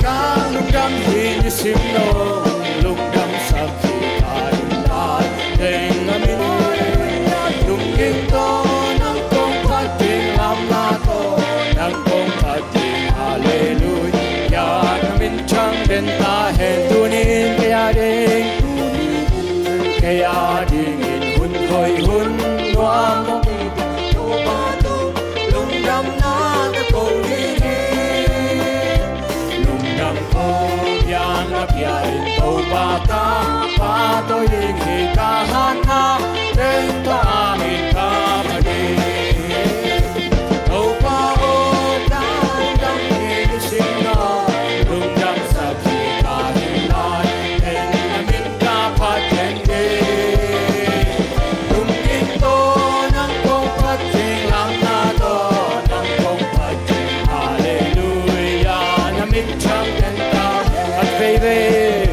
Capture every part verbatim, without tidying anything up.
Ka lungdam hi nisim lo, lungdamsak hi ka hi lai. Teng a min, lungging tawh nang kong phat ding, lamna tawh nang kong phat ding. Halleluia, na min thang den ta hen. Tuni in kei a ding, kei a dingin hun hoih hun nuam lungdamna ka ko ding hi. Lungdam ko piang a pia in Topa ka pahtawi ding hi. Ka hatna teng tawh a min ka phat ding hi. Topa aw, ka lungdam hi nisim lo, lungdamsak hi ka hi lai. Teng a min ka phat den ding. Lungging tawh nang kong phat ding, lamna tawh nang kong phat ding. Halleluia, na min thang den ta. Khat veivei,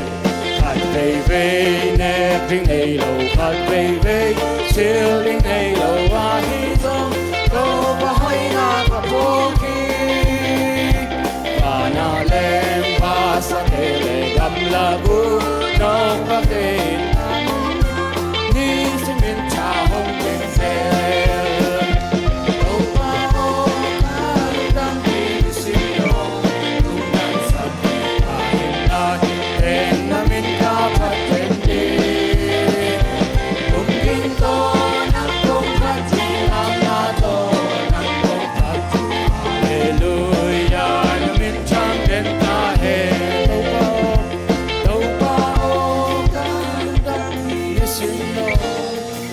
khat veivei nek ding nei lo, khat veivei sil ding nei lo, ahi zong Topa hoihna ka phawk hi. Vana leng pasa te le gamla bu nokpa te in, nisimin tha hong keng zel. Topa aw, ka lungdam hi nisim lo, lungdamsak hi ka hi lai. Teng a min ka phat den ding. Lungging tawh nang kong phat ding, lamna tawh nang kong phat ding. Halleluia, na min thang den ta hen. Topa aw, Topa aw, ka lungdam hi nisim lo,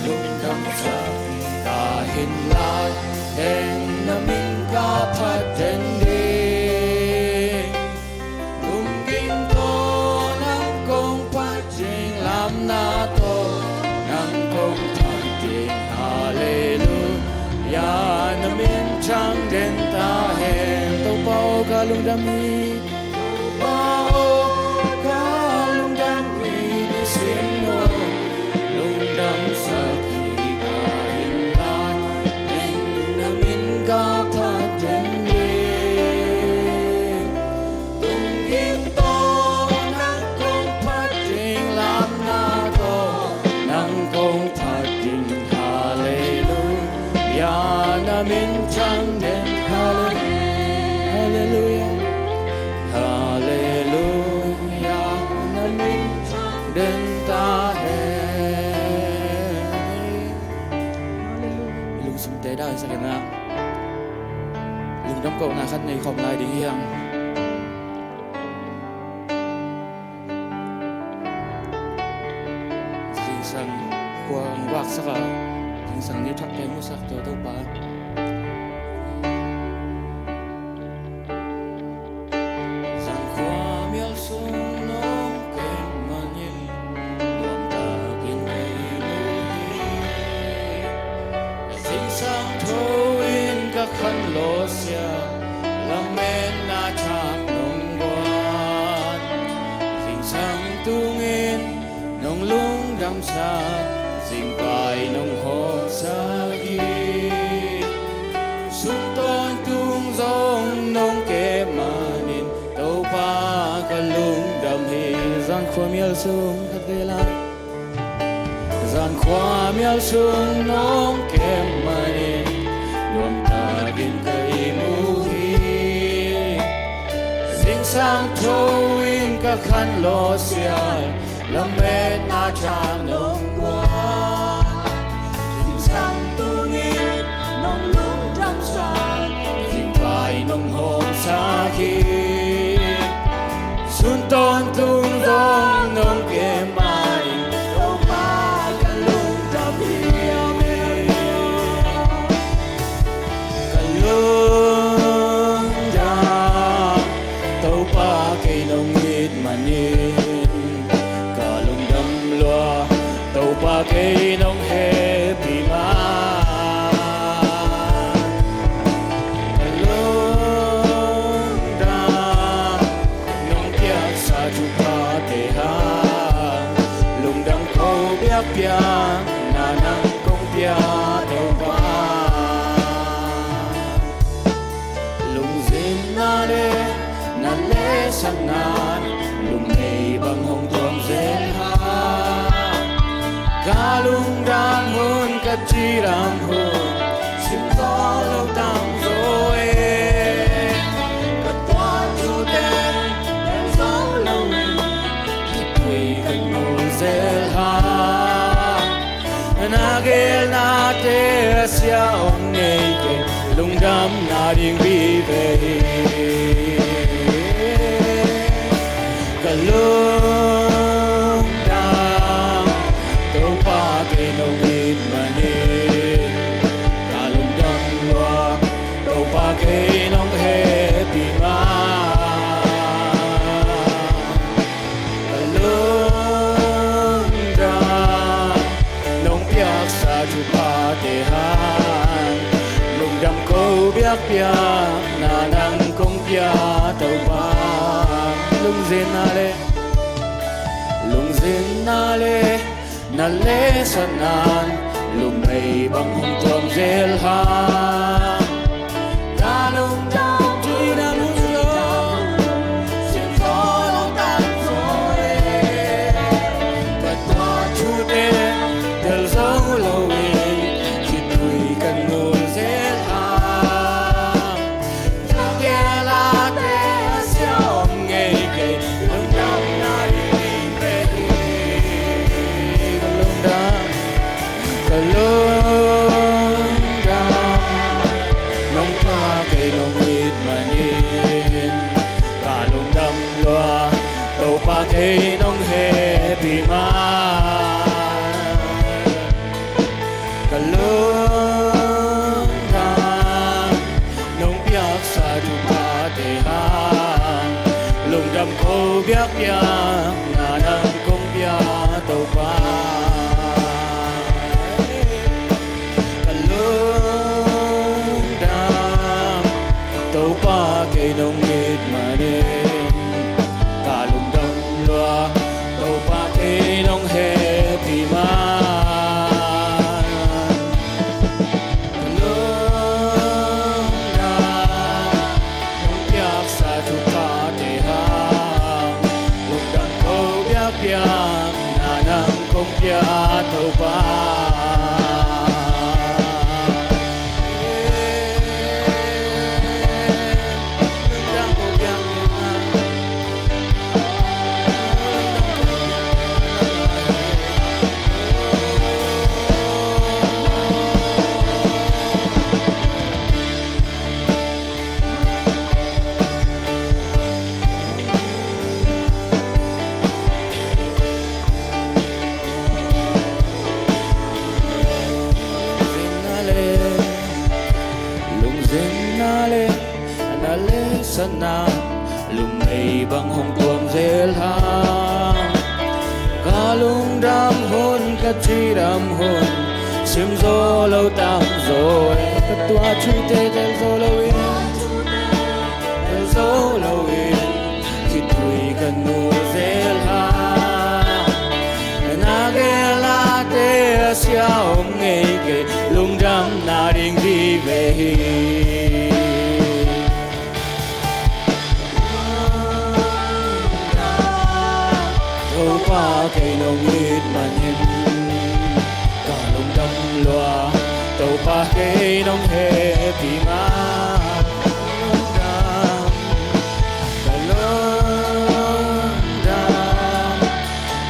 lungdamsak hi ka hi lai. Teng a min ka phat den ding. Lungging tawh nang kong phat ding, lamna tawh nang kong phat ding. Halleluia, na min thang den ta hen. Topa aw, ka lungdam hi. Topa aw, ka lungdam hi nisim lo, lungdamsak hi ka hi lai. Teng a min ka phat den ding. Lungging tawh nang kong phat ding, lamna tawh nang kong phat ding. Halleluia, na min thang den. Halle-, halleluia, halleluia, na min thang den ta hen. Halleluia. I lungsimte daisak in ah, lungdam kohna khat nei khawm lai ding hi hang. Zingsang khua hong vaksak a, zingsang ni thak pen musak Topa. Zangkhua mial sung nong kem manin nuamtakin kei mu hi. Zingsang tho in ka khan lawsia, lametna thak nong guan. Zingsang tungin nong lungdamsak, zingpai nong hawmsak hi. Sun tawntung zong nong kem manin Topa ka lungdam hi. Zangkhua mial sung khat vei lai. Zangkhua mial sung nong kem manin nuamtakin kei mu hi. Zingsang tho in ka khan lawsia, lametna thak nong guan. Zingsang tungin nong lungdamsak, zingpai nong hawmsak hi. Sun tawntung zong nong kem manin Topa ka lungdam hi. Amen. Ka lungdam, Topa kei nong it manin ka lungdam lua. To Nan lungmei bang hong tuam zel hang. Ka lungdam hun, ka cidam hun, simzaw lo tamzaw e. Ka tuah thute tel zo lo in, khitui ka ngul zel hang. Na gelnate a sia om ngei kei, lungdamna ding vive hi. Ka lungdam, Topa kei nong it manin. Ka lungdam lua, Topa kei nong hehpih ma. Ka lungdam, nong piaksa thuphate hang. Lungdam ko biakpiakna nang kong pia Topa. Lungzinna le, lungzinna le, na lehsatna in, lungmei bang hong tuam zel hang. Ka lungdam, cidam hun, simzaw lo tamzaw e. Ka tuah thute tel zo lo in, khitui ka ngul zel hang. Na gelnate a sia om ngei kei, lungdamna ding vive hi. Ka lungdam, ka lungdam, nong pia kei nong it manin. Ka lungdam lua, Topa kei nong hehpih ma. Ka lungdam, nong piaksa thuphate hang. Lungdam ko biakpiakna nang kong pia Topa. Ka lungdam, Topa kei nong it manin. Ka lungdam lua, Topa kei nong hehpih ma. Ka lungdam, nong piaksa thuphate hang. Lungdam ko biakpiakna nang kong pia Topa. Lungzinna le, lungzinna le, na lehsatna, lungmei bang hong tuam zel hang. Ka lungdam hun, ka cidam hun, simzaw lo tamzaw e. Ka tuah thute tel zo lo in, tel zo lo in, khitui ka ngul zel hang. Na gelnate a sia om ngei kei, lungdamna ding vive hi. Topa kei nong it manin, ka lungdam lua, Topa kei nong hehpih ma. Ka lungdam, ka lungdam,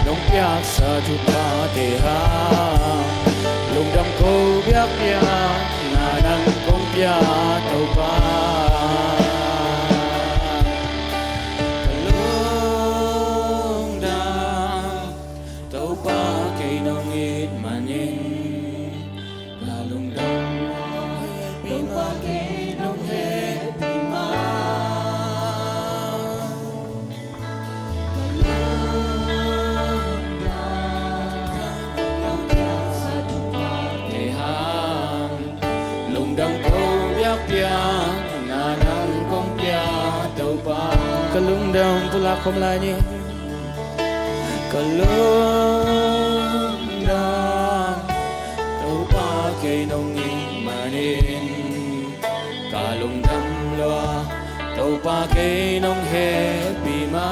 nong piaksa thuphate hang. Lungdam ko biakpiakna nang kong pia Topa. Ka lungdam, Topa kei nong it manin. Ka lungdam, Topa kei nong hehpih ma. Ka lungdam, nong piaksa thuphate hang. Lungdam ko biakpiakna nang kong pia Topa. Ka lungdam, pulak khawm lai ni. Ka lungdam, Topa kei nong it manin. Ka lungdam lua, Topa kei nong hehpih Ka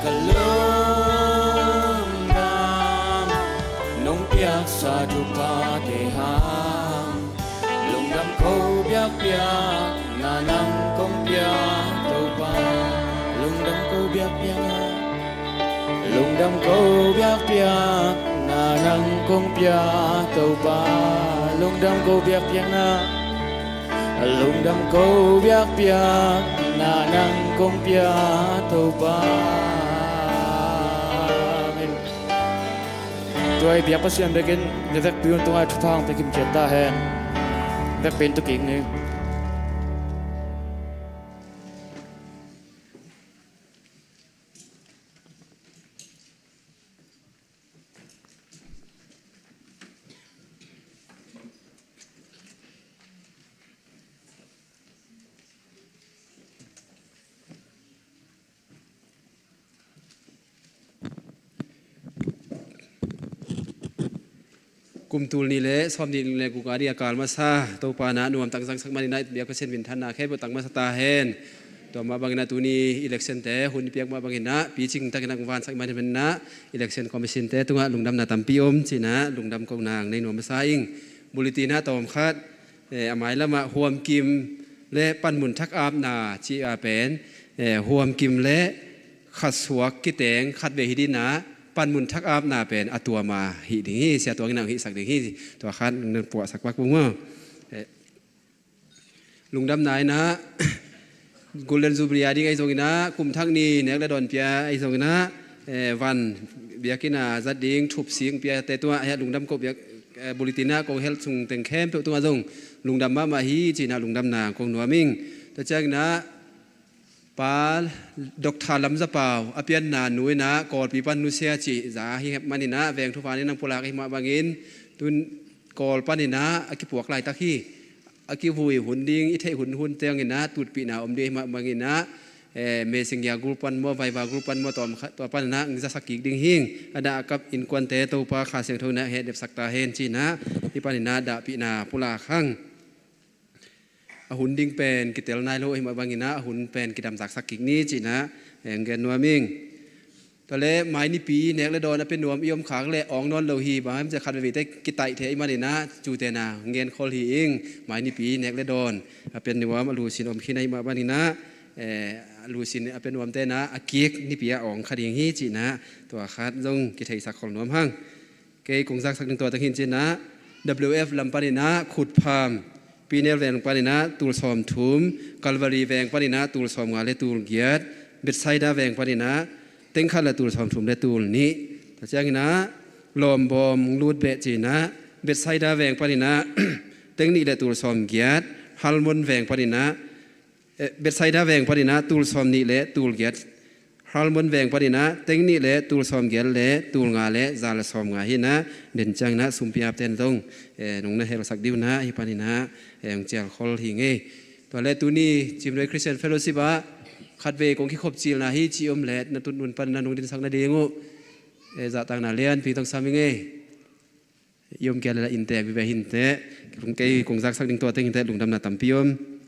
lungdam nong piaksa thuphate hang, lungdam ko biakpiakna nang kong pia Topa. Lungdam ko biakpiakna, lungdam ko biakpiakna nang kong pia Topa. Lungdam ko biakpiakna, lungdam ko biakpiakna nang kong pia Topa. Tua i biak Pasian bekin na vekpi un tungah thupha hong pia kimciat ta hen. Vekpi in tu kik ni. Kum tul nih le sawm nih le guk a ding a kal masa Topa na nuam tangzangsak maninah biak Pasian minthanna khempeuh tang masa ta hen. Tua mah banginah tuni election te hun i piak mah banginah picing takinah vansak maninah election commission te tungah lungdamna tampi om cinah lungdam ko nang nei nuam masa ing. Bulletin ah tawm khat, eh, a mailamah huamkim le panmun thak apna ci a pen, eh, huamkim le khatsuak kiteng khatvei hi dinah panmun thak apna pen a tuama hih ding hi. Sia Tuang inah hihsak ding hi. Tua khat na puahsak pak bung maw? Eh, lungdamna inah Golden Jubilee a ding ahi zonginah kum thak ni nek le dawn pia ahi zonginah, eh, van biakinn a zat ding thup sing pia te tungah hiah lungdam ko biak, eh, bulletin ah kong helh sung teng khempeuh tungah zong lungdam mahmah hi cinah lungdamna kong nuam ing. Tua cianginah Pa Doctor Lam Za Pau a pianna nu inah Kawlpi pan nusia cih za hi maninah veng thupha ni nang pulak ahi mah bangin tun Kawl paninah a kipuak laitak hi. A kivui hun ding i theih hun hun cianginah tutpihna om ding ahi mah banginah, eh, Messenger group pan maw, Viber group pan maw, tua, tua paninah ngzasak kik ding hing. A dah a kap innkuante Topa Kha Siangtho inah heh depsak ta hen cinah hih paninah dahpihna pulak hang. A hun ding pen kitel nai lo ahi mah banginah a hun pen kidamzaksak kik ni cinah hong gen nuam ing. Tua le mai nipi nek le dawn a pia nuam i om khak le awng nawn lo hi, bang hiam cia khat veivei te kitaih thei ahi maninah cutena hong gen khol hi ing. Mai nipi nek le dawn a pia nuam a lusin om khin ahi mah baninah, eh, a lusin a pia nuam tenah a kik nipi a awng kha ding hi cinah tua khat zong kitheisak khol nuam hang. Kei kong zaksak ding tua teng hin cinah W F lam paninah khutpham, Pinel veng paninah tul sawm thum, Calvary veng paninah tul sawm nga le tul giat, Bethsaida veng paninah teng khat le tul sawm thum le tul nih. Tua cianginah lawmbawm lut beh cinah Bethsaida veng paninah teng nih le tul sawm giat, Halmon veng paninah, eh, Bethsaida veng paninah tul sawm nih le tul giat, Halmon veng paninah teng nih le tul sawm giat le tul nga le za le sawm nga hinah den cianginah sumpi apten zong, eh, nong na helsak diunah hih paninah, eh, hong cial khol hi ngei. Tua le tuni Cimrei Christian Fellowship ah khatvei kong kikhop cilna hi ci om le na tutnun pan na nong dinsak nading uh, eh, zahtakna lianpi tong sam hi ngei. I om kia le la inntek vive hinteh. Kei kong zaksak ding tua teng hinteh, lungdamna tampi om.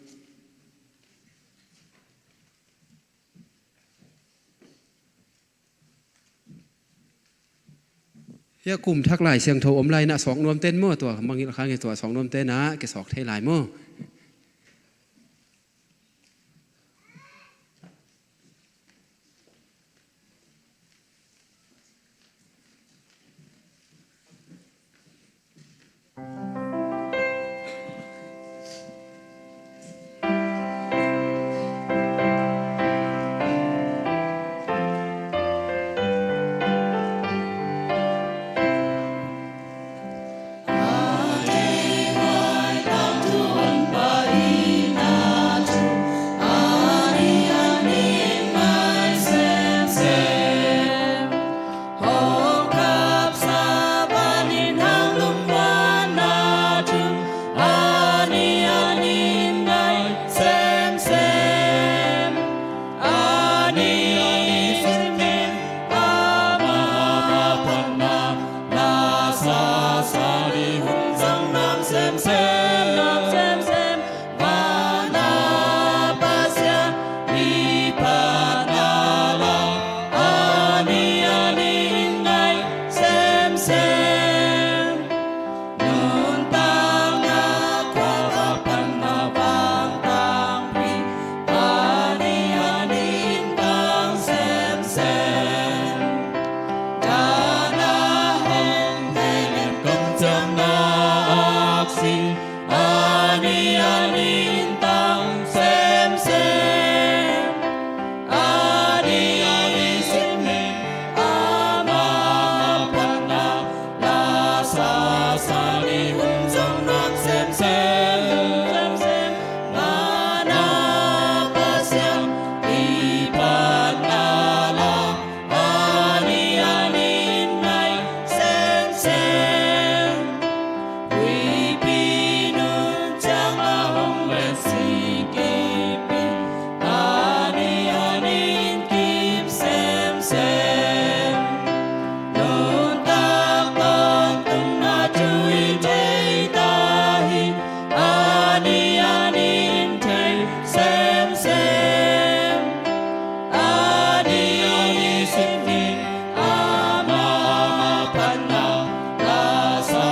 Hiah kum thak Lai Siangtho om lai inah sawk nuam ten maw, tua mangngilh kha nge tua sawk nuam tenah ke sawk thei lai maw? Sa ni hun zong nuam semsem. Mana Pasian i patna la, a ni a ni in ngai semsem. Huipi nung ciang a hong vekci kim in, a ni a ni in kim semsem. Nuntak tawntungna thu i thei ta hi, a ni a ni in thei semsem. A ni a ni sik ni, ama ama panna la sa,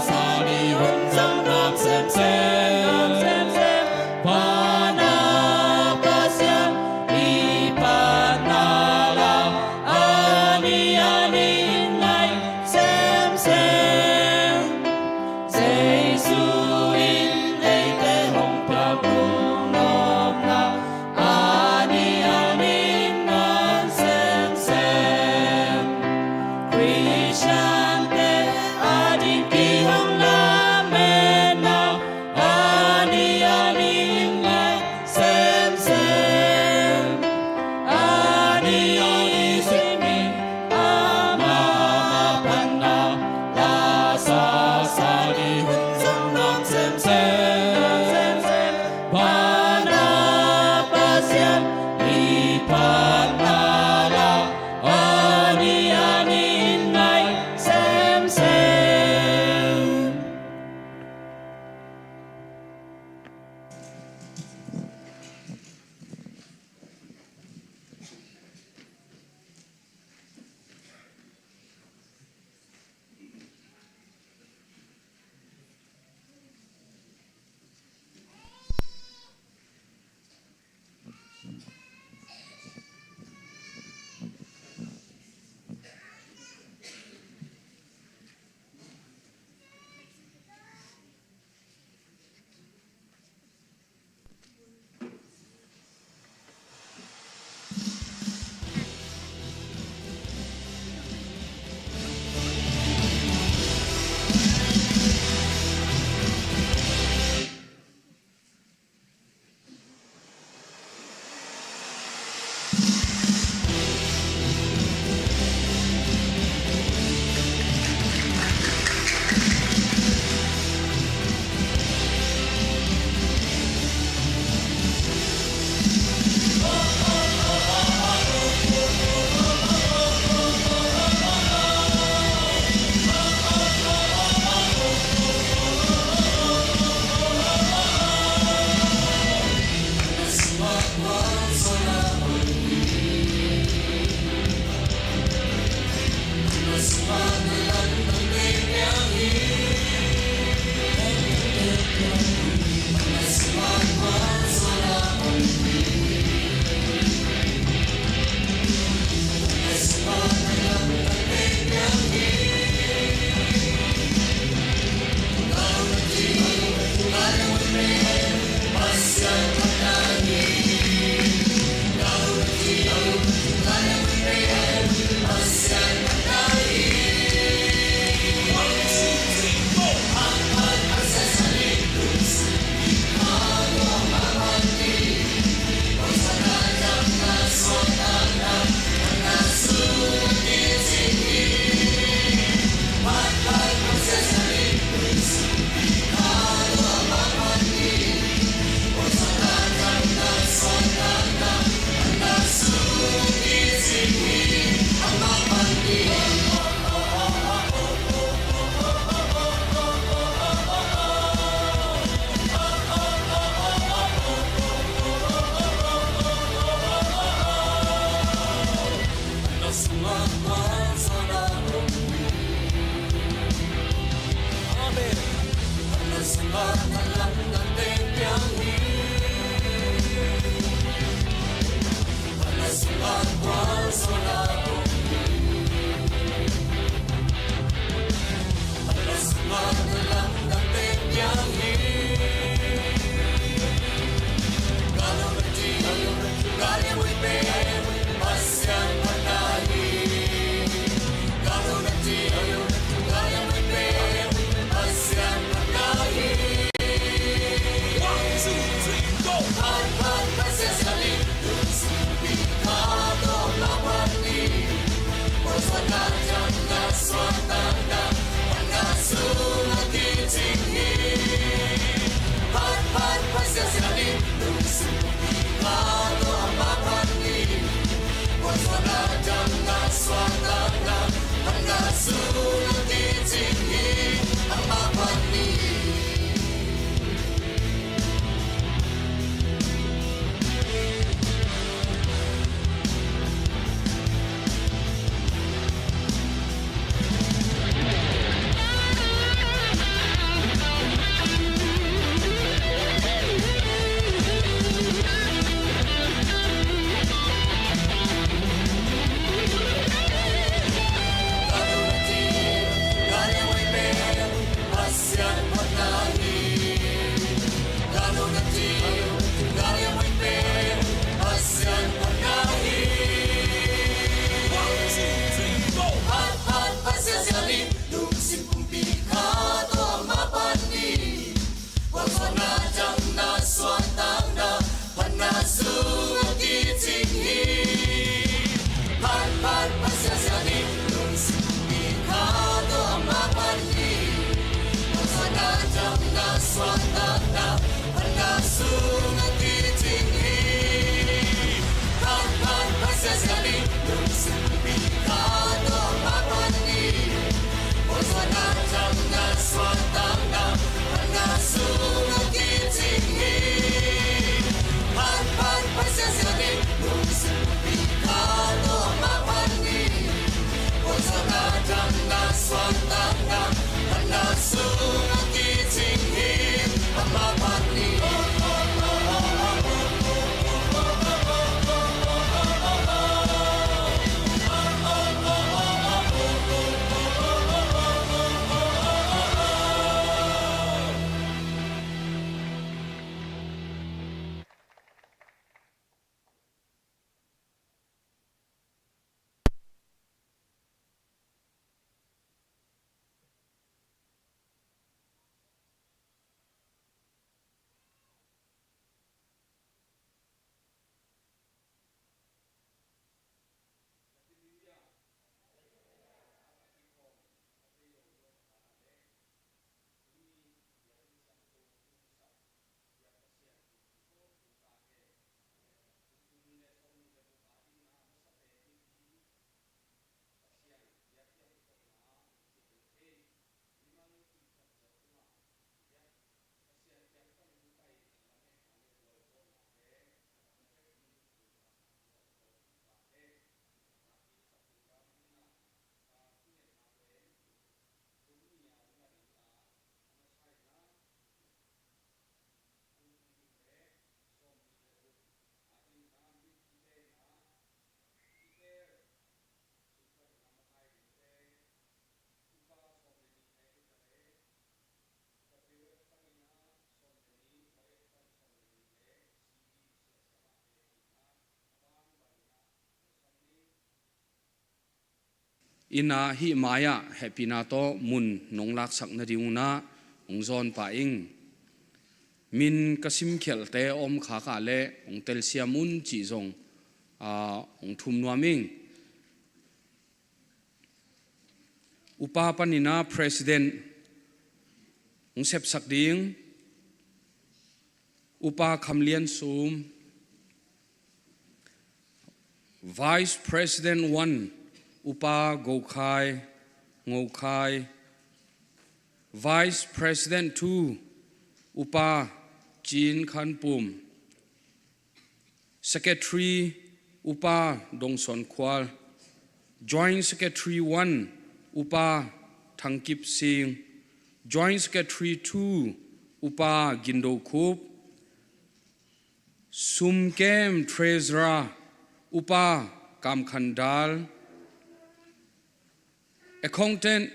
sa ni hun zong nuam semsem. Pana Pasian i panna la, a ni a ni in ngai semsem. Jesu in eite hong piak lungnopna, a ni a ni in ngai semsem. Khristiante a ding kihong lametna, a ni a ni in ngai semsem. A ni a ni sik ni, ama ama panna la sa, sa ni hun zong nuam semsem. Pana Pasian i panna la, a ni a ni in ngai semsem. inn ah hih mai-ah hehpihna tawh mun nong laksak nading un ah hong zawn pah ing. Min ka simkhialhte a om khak ah leh hong telsiam un cih zong, aa, hong thum nuam ing. Upa panin ah President hong sepsak ding Upa Kham Lian Sum, Vice President one Upa Go Khai, Ngo Khai, Vice President two Upa Cin Khan Pum, Secretary Upa Dong Suan Khual, Joint Secretary one Upa Thang Kip Sing, Joint Secretary two Upa Gin Do Khup, Sum Kem Treasurer Upa Kam Khan Dal, Accountant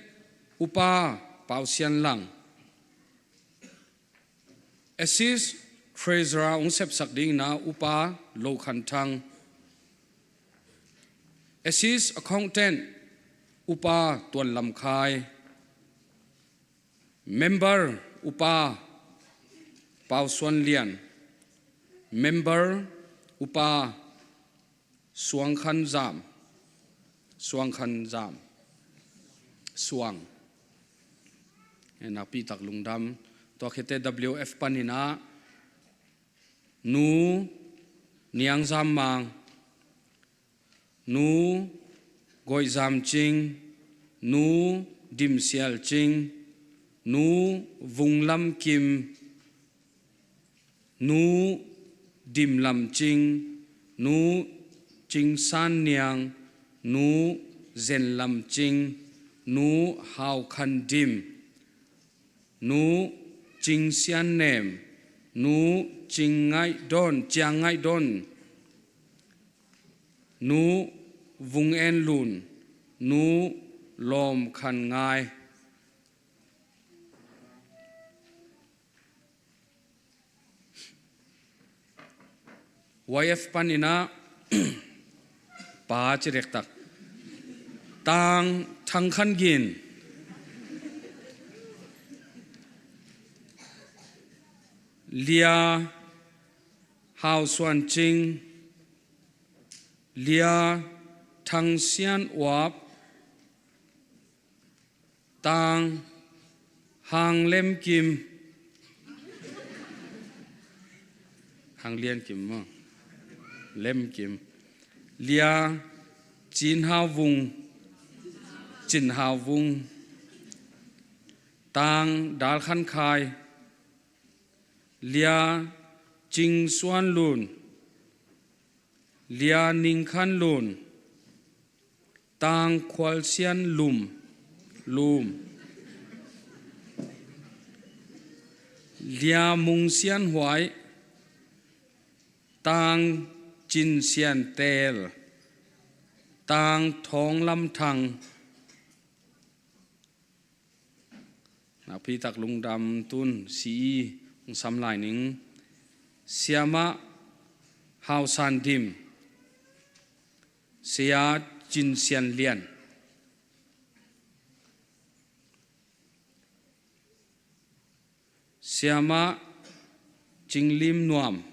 Upa Pau Sian Lang, Assist Treasurer hong sepsak dingin ah Upa Lo Khan Thang, Assist Accountant Upa Tuan Lam Khai, Member Upa Pau Suan Lian, Member Upa Suang Khan Zam, Suang Khan Zam, Suang. Eh, nakpi tak lungdam. Tua khit teh W F panin ah Nu Niang Zam Mang, Nu Goih Zam Cing, Nu Dim Sial Cing, Nu Vung Lam Kim, Nu Dim Lam Cing, Nu Cing San Niang, Nu Zen Lam Cing, Nu Hau Khan Dim, Nu Cing Sian Nem, Nu Cing Ngaih Don, Ciang Ngaih Don, Nu Vung En Lun, Nu Lawm Khan Ngai. Y F panin ah pa ci dektak. Tang Thang Khan Gin, Lia Hau Suan Cing, Lia Thang Sian Uap, Tang Hang Lem Kim, Hang Lian Kim maw, Lem Kim, Lia Cin Hau Vung, Cin Hau Vung, Tang Dal Khan Khai, Lia Cing Suan Lun, Lia Ning Khan Lun, Tang Khual Sian Lum, Lum, Lia Mung Sian Huai, Tang Cin Sian Tel, Tang Thawng Lam Thang. Nakpi tak lungdam. Tun C E hong sam lai ning. Siamah Hau San Dim, Sia Cin Sian Lian, Siamah Cing Lim Nuam,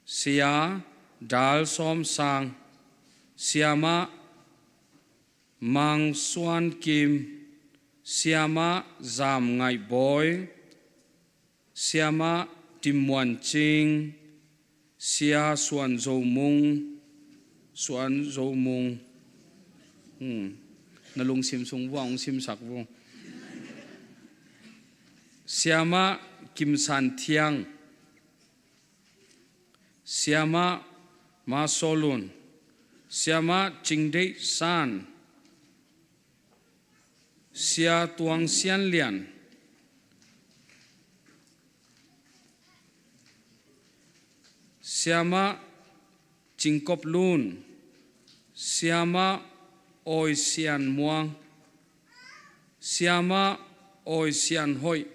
Sia Dal Sawm Sang, Siamah Mang Suan Kim, Siamah Zam Ngaih Bawi, Siamah Tim Muan Cing, Sia Suan Zo Mung, Suan Zo Mung. Hmm. Na lungsim sung vua hong simsak vua. Siamah Kim San Thiang, Siamah Ma Saw Lun, Siamah Cing Deih San, Sia Tuang Sian Lian, Siamah Cing Kop Lun, Siamah Awi Sian Muang, Siamah Awi Sian Hoih,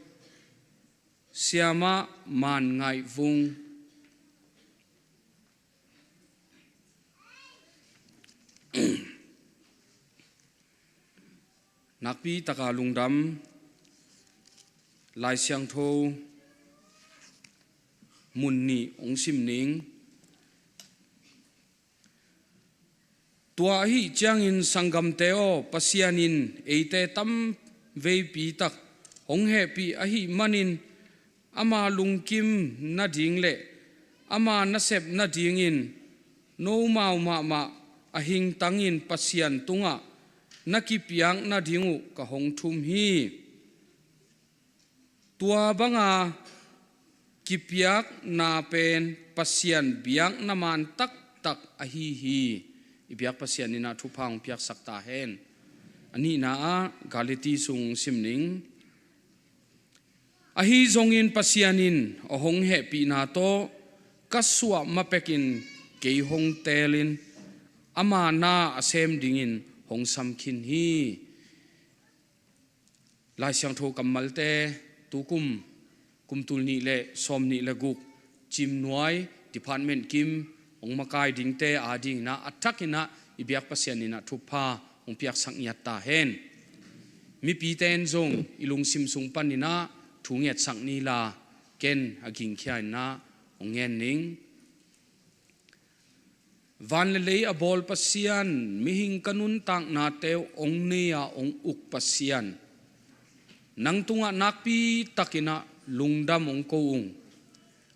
Siamah Man Ngaih Vung. Nakpi taka lungdam Lai Siangtho mun nih hong sim ning. Tua ahih ciangin sanggamte aw, Pasian in eite tamveipi tak hong hehpih ahih manin ama lungkim nading le ama nasep nadingin nomau mahmah a hingtangin Pasian tungah na kipiak nading uh ka hong thum hi. Tua banga kipiakna pen Pasian biakna man taktak ahi hi. I biak Pasian in ah thupha hong piaksak ta hen. A nihna ah Galati sung sim ning. Ahi zongin Pasian in a hong hehpihna tawh ka suah mapekin kei hong teelin ama na a sem dingin hong sam khin hi. Lai Siangtho kammalte tukum kum tul nih le sawm nih le guk Cimnuai department kim hong makai dingte adingin ah a thakin ah i biak Pasian in ah thupha hong piaksak ngiat ta hen. Mipite in zong i lungsim sung panin ah thu ngetsak ni la, ken a gingkhia in ah hong ngen ning. Van le lei a bawl Pasian, mihing ka nuntaknate uh hong nei-a hong uk Pasian, nang tungah nakpi takin ah lungdam hong ko ung.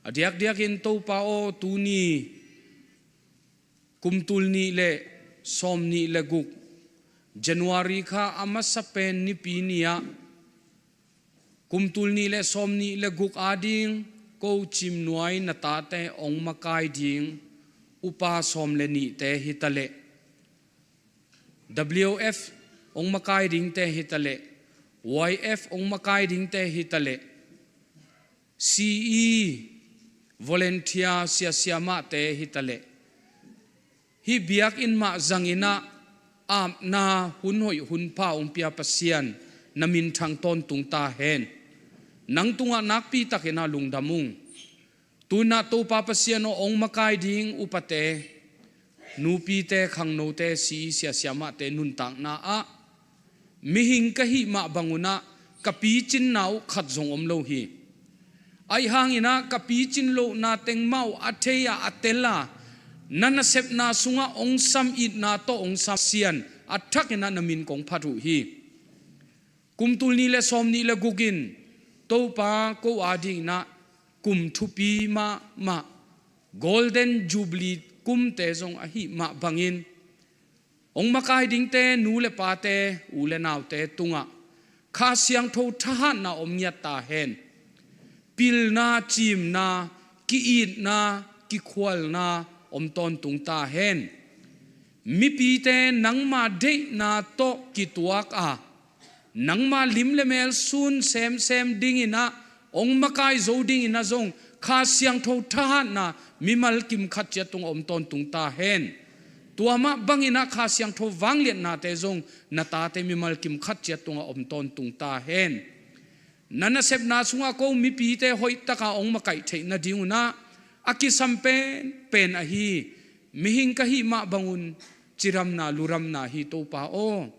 A diakdiakin Topa aw, tuni kum tul nih le sawm nih le guk January kha a masa pen Nipi ni-ah kum tul nih le sawm nih le guk ading ko Cimnuai na tate hong makai ding upa sawm le nihte hi taleh, W F hong makai dingte hi taleh, Y F hong makai dingte hi taleh, C E volunteer sia siamahte hi taleh, hih biakinn mah zangin ah apna hun hoih hun pha hong pia Pasian, na minthang tawntung ta hen. Nang tungah nakpi takin ah lungdam ung. Tu-in ah Topa Pasian aw, hong makai ding upate, nupite, khangnote, C E sia siamahte nuntakna ah mihing ka hih mah bangun ah ka picinna uh khat zong om lo hi. Ahi hangin ah ka picin lohna teng mah uh a thei-a, a tel-a, na nasepna sungah hong sam itna tawh hong sam Pasian, a thakin ah na min kong phat uh hi. Kum tul nih le sawm nih le guk in Topa ko adingin ah kum thupi mahmah Golden Jubilee kumte zong ahih mah bangin hong makai dingte, nu le pate, u le naute tungah Kha Siangtho thahatna om ngiat ta hen. Pilna, cimna, ki-itna, kikhualna om tawntung ta hen. Mipite nangma deihna tawh kituak a, nangma lim le mel sun semsem dingin ah, hong makai zo dingin ah zong Kha Siangtho thahatna mimal kim khat ciat tungah om tawntung ta hen. Tua mah bangin ah Kha Siangtho vangliatnate zong na tate mimal kim khat ciat tungah om tawntung ta hen. Na nasepna sungah ko mipite hoih taka hong makaih theih nadingun ah a kisam penpen ahi mihing ka hih mah bangun cidamna luramna hi Topa aw.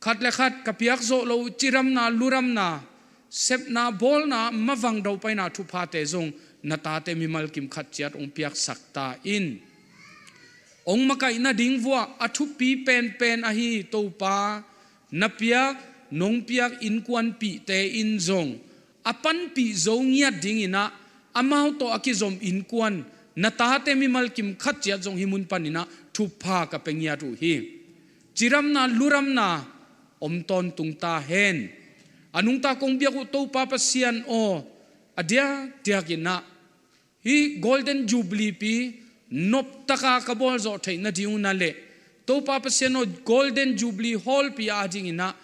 Khat le khat ka piak zawh loh cidamna luramna, sepna bawlna mavang dopaina thuphate zong na tate mimal kim khat ciat hong piaksak ta in. Hong makaih nading vuah a thupi penpen ahi Topa, na piak, nong piak innkuanpihte in zong a panpih zo ngiat dingin ah, amau tawh a kizom innkuan na tate mimal kim khat ciat zong hih mun panin ah thupha ka pia ngiat uh hi. Cidamna luramna om tawntung ta hen. A nungta kong biak uh Topa Pasian aw, a diakdiakin ah hih Golden Jubilee pi noptaka ka bawlzawh theih nadingun ah le, Topa Pasian aw, Golden Jubilee Hall pi adingin ah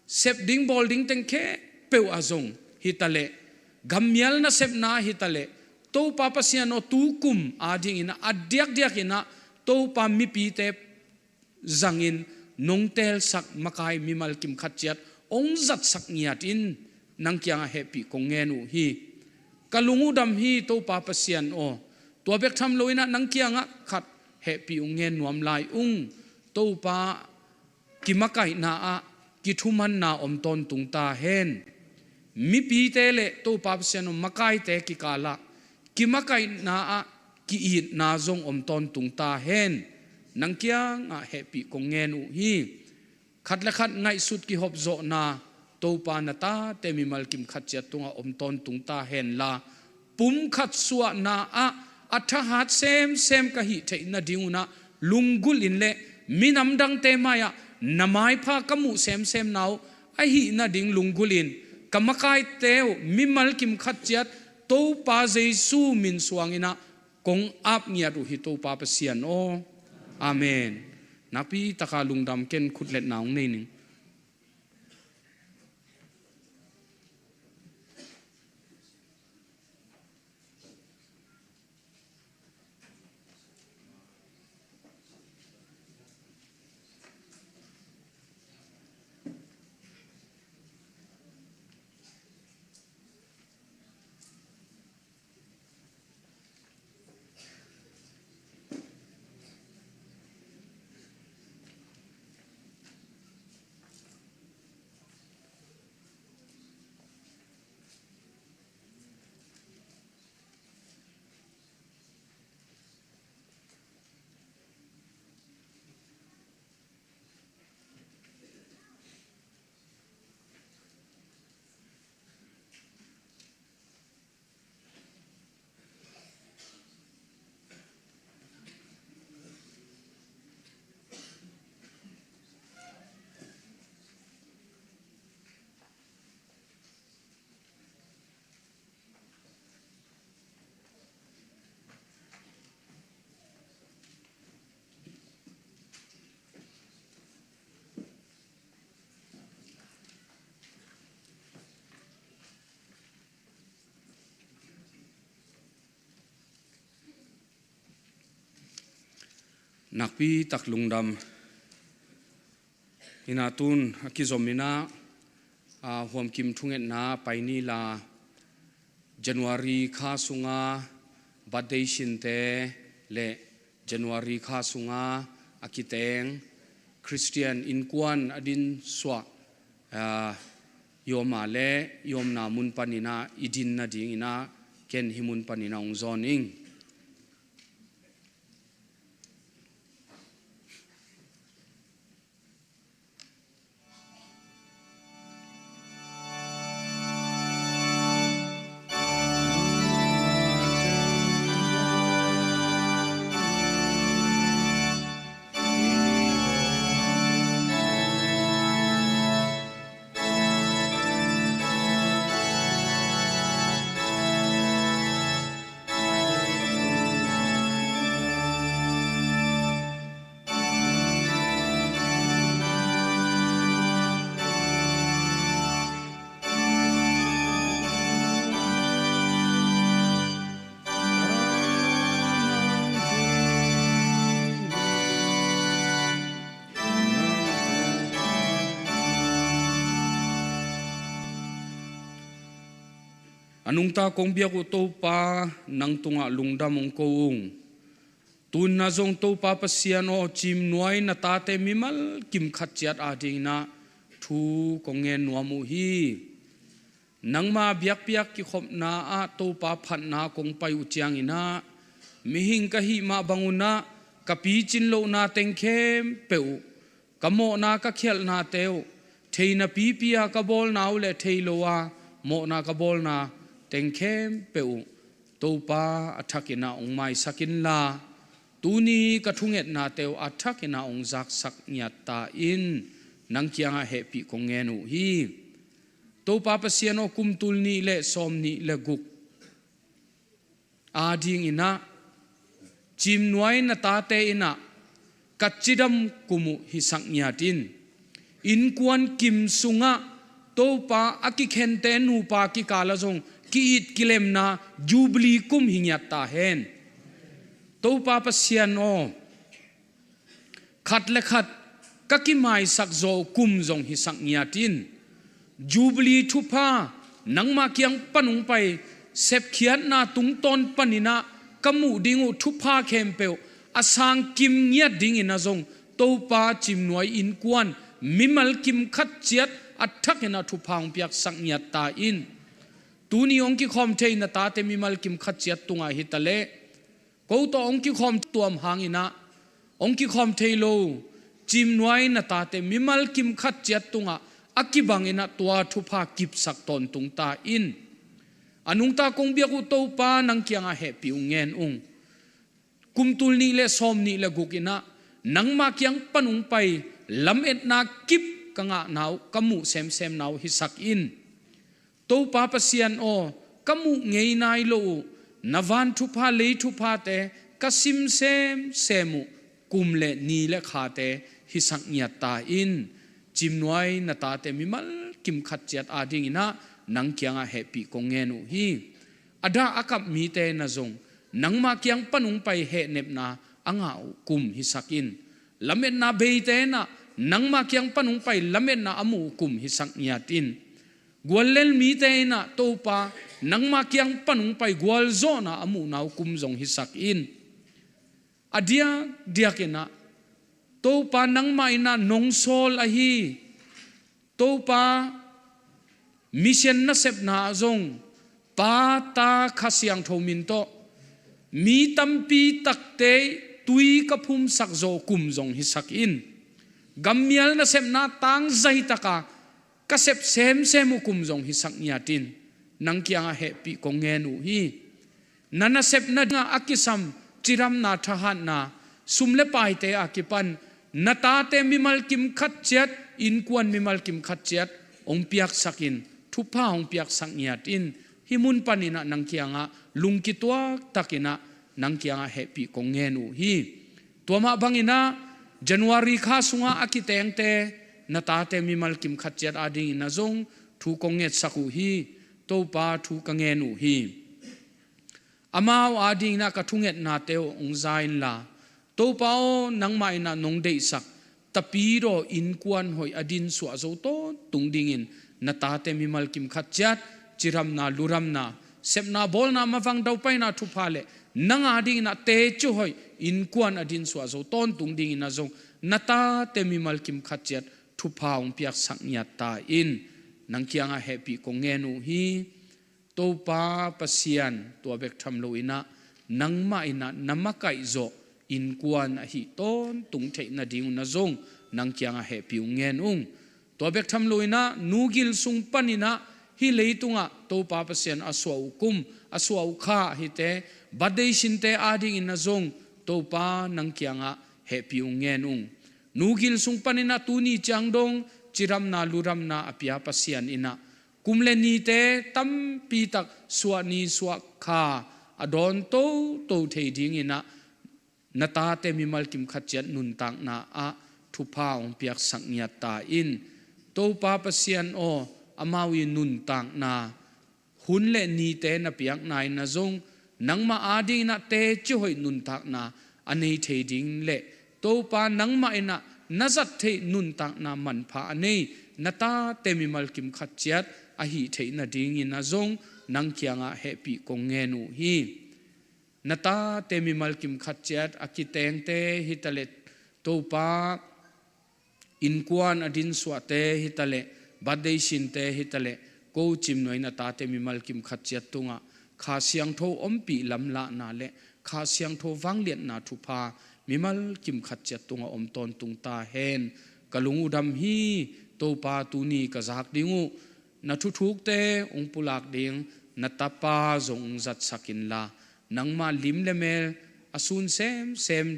sep ding bawl ding teng khempeuh ah zong hi taleh, gammial nasepna hi taleh, Topa Pasian aw, tukum adingin ah a diakdiakin ah Topa mipite zangin nong teelsak makai mimal kim khat ciat hong zatsak ngiat in, nang kiangah hehpih kong ngen uh hi. Ka lung uh dam hi Topa Pasian aw. Tua bek tham loin ah nang kiangah khat hehpih hong ngen nuam lai ung. Topa, kimakaihna ah kithumanna om tawntung ta hen. Mipite le Topa Pasian aw makaite kikalah kimakaihna ah ki-itna zong om tawntung ta hen. Nang kiangah hehpih kong ngen uh hi. Khat le khat ngaihsut kihopzawhna Topa na tate mimal kim khat ciat tungah om tawntung ta henla, pumkhat suahna ah a thahat semsem ka hih theih nadingun ah lunggulh in le minam dangte mai-ah na maipha ka muh semsemna uh ahih nading lunggulh in ka makaite uh mimal kim khat ciat Topa Jesu min suangin ah kong ap ngiat uh hi Topa Pasian aw. Amen. Nakpi taka lungdam ken khut letna hong nei ning. Nakpi tak lungdam. Ina tun a kizom ina, a, huamkim thungetna pai ni la, January kha sunga birthday sinte le January kha sunga a kiteng Khristian innkuan a din suah, a, yoma le yomna mun panina i din nadingina ken hi mun panina hong zawn ing. A nungta kong biak uh Topa, nang tungah lungdam hong ko ung. Tun na zong Topa Pasian aw, Cimnuai na tate mimal kim khat ciat adingin ah thu kong ngen nuam uh hi. Nangma biakpiak kikhopna ah Topa phatna kong pai uh ciangin ah, mihing ka hih mah bangun ah ka picin lohna teng khempeuh uh, ka mawhna ka khialhnate uh, thei napipi-a ka bawlna uh le thei lo-a mawhna ka bawlna teng khempeuh uh, Topa a thakin ah hong maisak inla, tuni ka thungetnate uh a thakin ah hong zaksak ngiat ta in, nang kiangah hehpih kong ngen uh hi. Topa Pasian aw, kum tul nih le sawm nih le guk adingin ah, Cimnuai na tate in ah ka cidam kum uh hisak ngiat in, innkuan kim sungah Topa a kikhente nupa kikal ah zong ki-it kilemna Jubilee kum hi ngiat ta hen. Topa Pasian aw, khat le khat ka kimaisak zaw kum zong hisak ngiat in, Jubilee thupha nangma kiang pan hong pai sepkhiatna tungtawn panin ah ka muh ding uh thupha khempeuh a sangkim ngiat dingin ah zong Topa Cimnuai innkuan mimal kim khat ciat a thakin ah thupha hong piaksak ngiat ta in. Tuni hong kikhawm thei na tate mimal kim khat ciat tungah hi ta leh, ko tawh hong kikhawm tuam hangin ah hong kikhawm thei lo cimnuai na tate mimal kim khat ciat tungah a kibangin ah tua thupha kipsak tawntung ta in. A nungta kong biak uh Topa, nang kiangah hehpih uh ngen ung. Kum tul nih le sawm nih le guk in ah nangma kiang pan hong pai lametna kip ka ngahna uh, ka muh semsemna uh hisak in. Topa Pasian aw, ka muh ngei nai lo uh na van thupha, lei thuphate ka sim semsem uh kum le ni le khate hisak ngiat ta in. Cimnuai na tate mimal kim khat ciat adingin ah nang kiangah hehpih kong ngen uh hi. A dah a kap mite na zong nangma kiang pan hong pai hehnepna a ngah uh kum hisak in. Lametna beite na nangma kiang pan hong pai lametna a muh uh kum hisak ngiat in. Guallel mite in ah Topa, nangma kiang pan hong pai gualzawhna a muhna uh kum zong hisak in. A diakdiakin ah Topa, nangmah in ah nong sawl ahi. Topa, mission nasepna ah zong Pa, Ta, Kha Siangtho min tawh mi tampi takte tui ka phumsak zaw kum zong hisak in. Gammial nasepna tangzai taka ka sep semsem uh kum zong hisak ngiat in. Nang kiangah hehpih kong ngen uh hi. Na nasepna dingah a kisam cidamna, thahatna, sum le paite a kipan na tate mimal kim khat ciat, innkuan mimal kim khat ciat hong piaksak in, thupha hong piaksak ngiat in. Hih mun panin ah nang kiangah lungkituak takin ah nang kiangah hehpih kong ngen uh hi. Tua mah bangin ah January kha sungah a kitengte na tate mimal kim khat ciat adingin ah zong thu kong ngetsak uh hi. Topa, thu ka ngen uh hi. Amau adingin ah ka thungetnate uh hong za inla, Topa aw, nangmah in ah nong deihsak tapidaw innkuan hoih a dinsuah zo tawntung dingin na tate mimal kim khat ciat cidamna, ludamna, sepna, bawlna, mavang daupaina thupha le nang adingin ah teci hoih innkuan a dinsuah zo tawntung dingin ah zong na tate mimal kim khat ciat thupha hong piaksak ngiat ta in. Nang kiangah hehpih kong ngen uh hi. Topa Pasian, tua bek tham loin ah nangmah in ah na makaih zawh innkuan ahi tawntung theih nadingun ah zong nang kiangah hehpih uh ngen ung. Tua bek tham loin ah nu gil sung panin ah hih leitungah Topa Pasian a suah uh kum, a suah uh kha hite, birthday sinte adingin ah zong Topa, nang kiangah hehpih uh ngen ung. Nu gil sung panin ah tuni ciang dong cidamna, ludamna a pia Pasian in ah kum le nite tampi tak suah ni suah kha a dawn toto thei dingin ah na tate mimal kim khat ciat nuntakna ah thupha hong piaksak ngiat ta in. Topa Pasian aw, amau i nuntakna hun le nite na piakna in ah zong nangmah adingin ah teci hoih nuntakna a nei thei ding le Topa, nangmah in ah na zat theih nuntakna manpha a nei na tate mimal kim khat ciat a hih theih nadingin ah zong nang kiangah hehpih kong ngen uh hi. Na tate mimal kim khat ciat a kitengte hi ta le, Topa, innkuan a dinsuahte hi ta le, birthday sinte hi ta le, ko cimnuai na tate mimal kim khat ciat tungah Kha Siangtho ompih lamlahna le Kha Siangtho vangliatna thupha mimal kim khat ciat tungah om tawntung ta hen. Ka lung uh dam hi. Topa, tuni ka zak ding uh na thuthukte hong pulak ding na tapa zong hong zatsak inla, nangmah lim le mel a sun semsem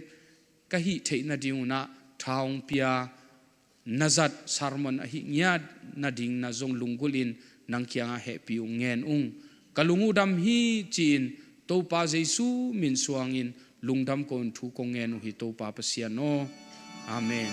ka hih theih nadingun ah tha hong pia, na zat sermon a hih ngiat nadingin ah zong lunggulhin nang kiangah hehpih uh ngen ung. Ka lung uh dam hi ci-in Topa Jesu min suangin lungdam ko-in thu kong ngen uh hi, Topa Pasian aw. Amen.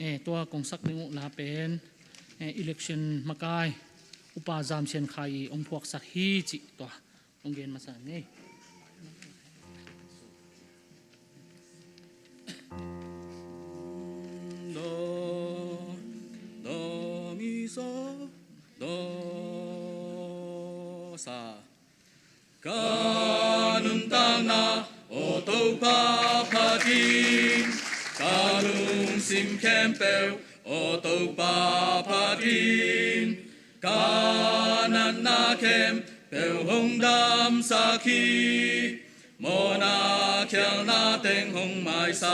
Eh, tua kong sak ding uh la pen, eh, election makai Upa Zam Sian Khai i hong phuaksak hi cih tua kong gen masa ngei. Dong, dong i so, dong sa. Ka nuntakna, aw Topa phat in, ka lungsim khempeuh, aw Topa phat in, ka natna khempeuh hong damsak hi. Mawhna khialhna teng hong maisak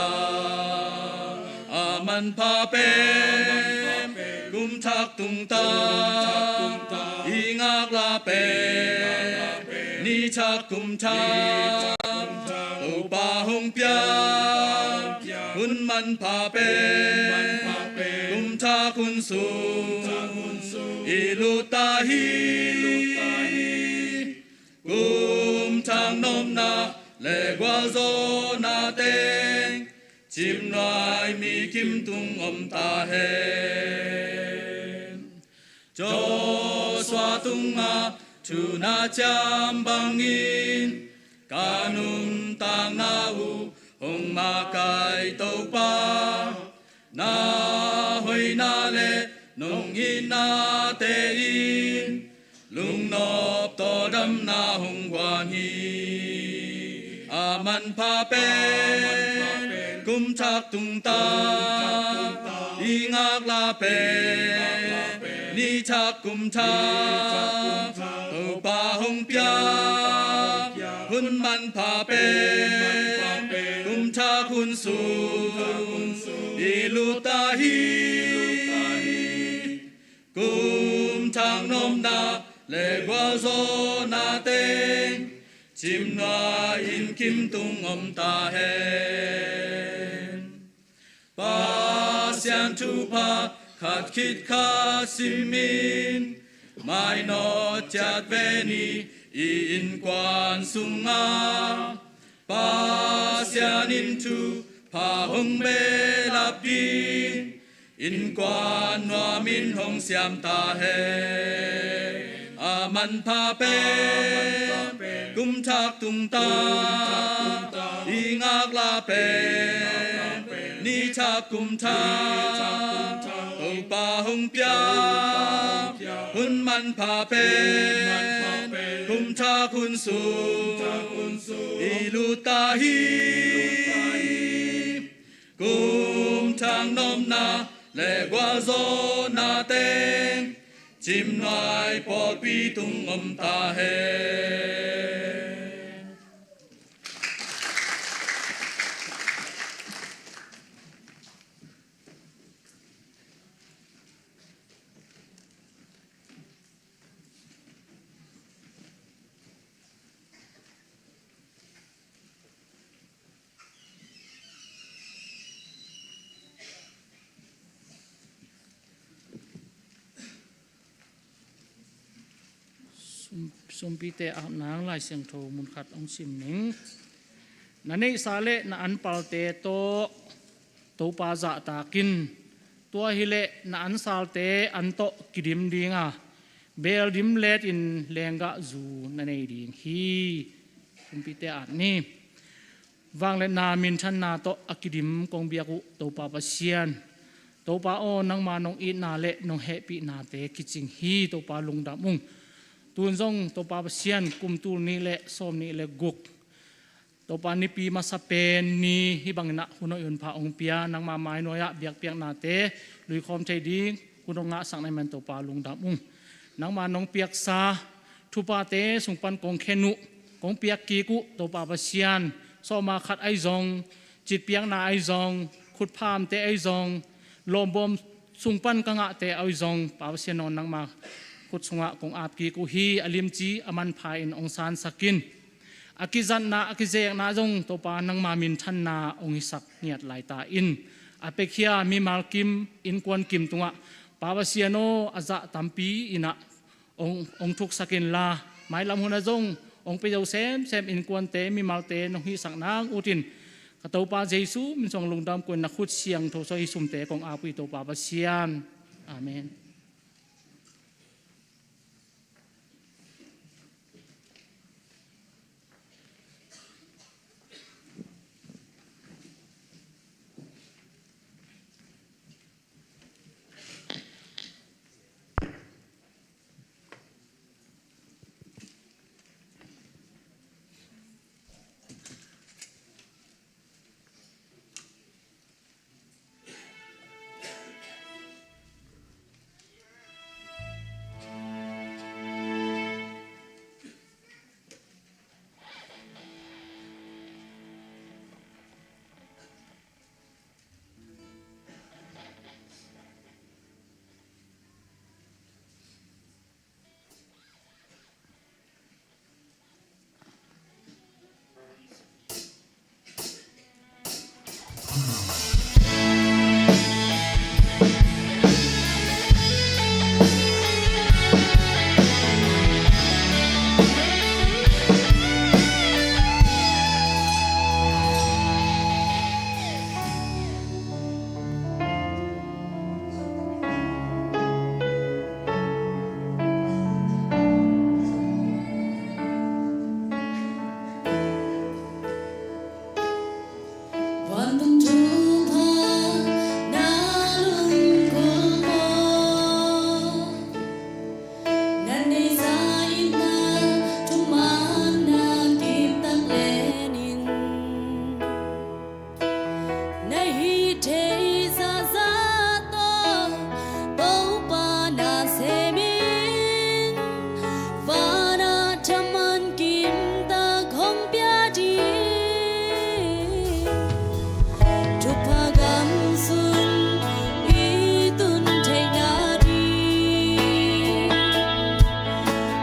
a manpha pen, kum thak tungta i ngaklah pen, ni thak kum thak Topa hong piak hun manpha pen, kum thak hun sung i lut ta hi. Kum thak nopna le gualzawhna teng, cimnuai mi kim tung om ta hen. Joshua tungah thu na ciam bangin, ka nuntakna uh hong makaih Topa, na hoihna le nong itnate in, lungnop tawldamna hong guan hi. A manpha pen, kum thak tungta i ngaklah pen, ni thak kum thak Topa hong piak hun manpha pen, kum thak hun sung i lut ta hi. Kum thak nopna le gualzawhna teng, cimnuai in kim tung om ta hen. Pasian thupha khat khit khat simin, mainawt ciat ve ni. I innkuan sungah Pasian in thupha hong behlap ding, innkuan nuamin hong siam ta hen. A manpha pen, kum thak tungta i ngaklah pen, ni thak kum thak Topa hong piak hun manpha pen, kum thak hun sung i lut ta hi. Kum thak nopna le gualzawhna teng, cimnuai pawlpi tung om ta hen. Sum-, sumpite ap nang Lai Siangtho mun khat hong sim ning. Na neihsa le na anpalte tawh Topa zahtak in, tua hileh na ansalte an tawh kidim ding a, beel dim letin leenggahzu na nei ding hi. Sumpite at ni. Vangliatna minthanna tawh a kidim kong biak uh Topa Pasian, Topa aw, nangma nong itna le nong hehpihnate kicing hi. Topa lungdam ung. Tun zong Topa Pasian, kum tul nih le sawm nih le guk, Topa, Nipi masa pen ni hih bangin ah hun hoih hun pha hong pia, nangma mainuai-ah biakpiaknate luikhawm thei ding hun hong ngahsak na hih man Topa lungdam ung. Nangma nong piaksa thuphate sung pan kong khen uh, kong piak kik uh Topa Pasian, sawma khat ahi zong, citpiakna ahi zong, khutphamte ahi zong, lawmbawm sung pan ka ngahte ahi zong, Pa Pasian aw, nangma khut sungah kong ap kik uh hi. A limci a manpha in hong sansak in. A kizatna, a kizekna zong Topa nangma minthanna hong hisak ngiat lai ta in. A pekhia mimal kim, innkuan kim tungah Pa Pasian aw, a zah tampi in ah hong, hong thuksak inla, mailam hunah zong hong pia zo semsem innkuante, mimalte nong hihsak nang utin, Ka Topa Jesu min suang lungdam kong, na khut siangtho suang hih sumte kong ap uh hi, Topa Pasian. Amen. Vantung thupha na lungkul maw? Na neihsa in na thuman na kiptak lenin, na hih thei zahzah tawh Topa na semin, van ah thaman kimtak hong pia ding. Thupha gam sung i tun theihna ding,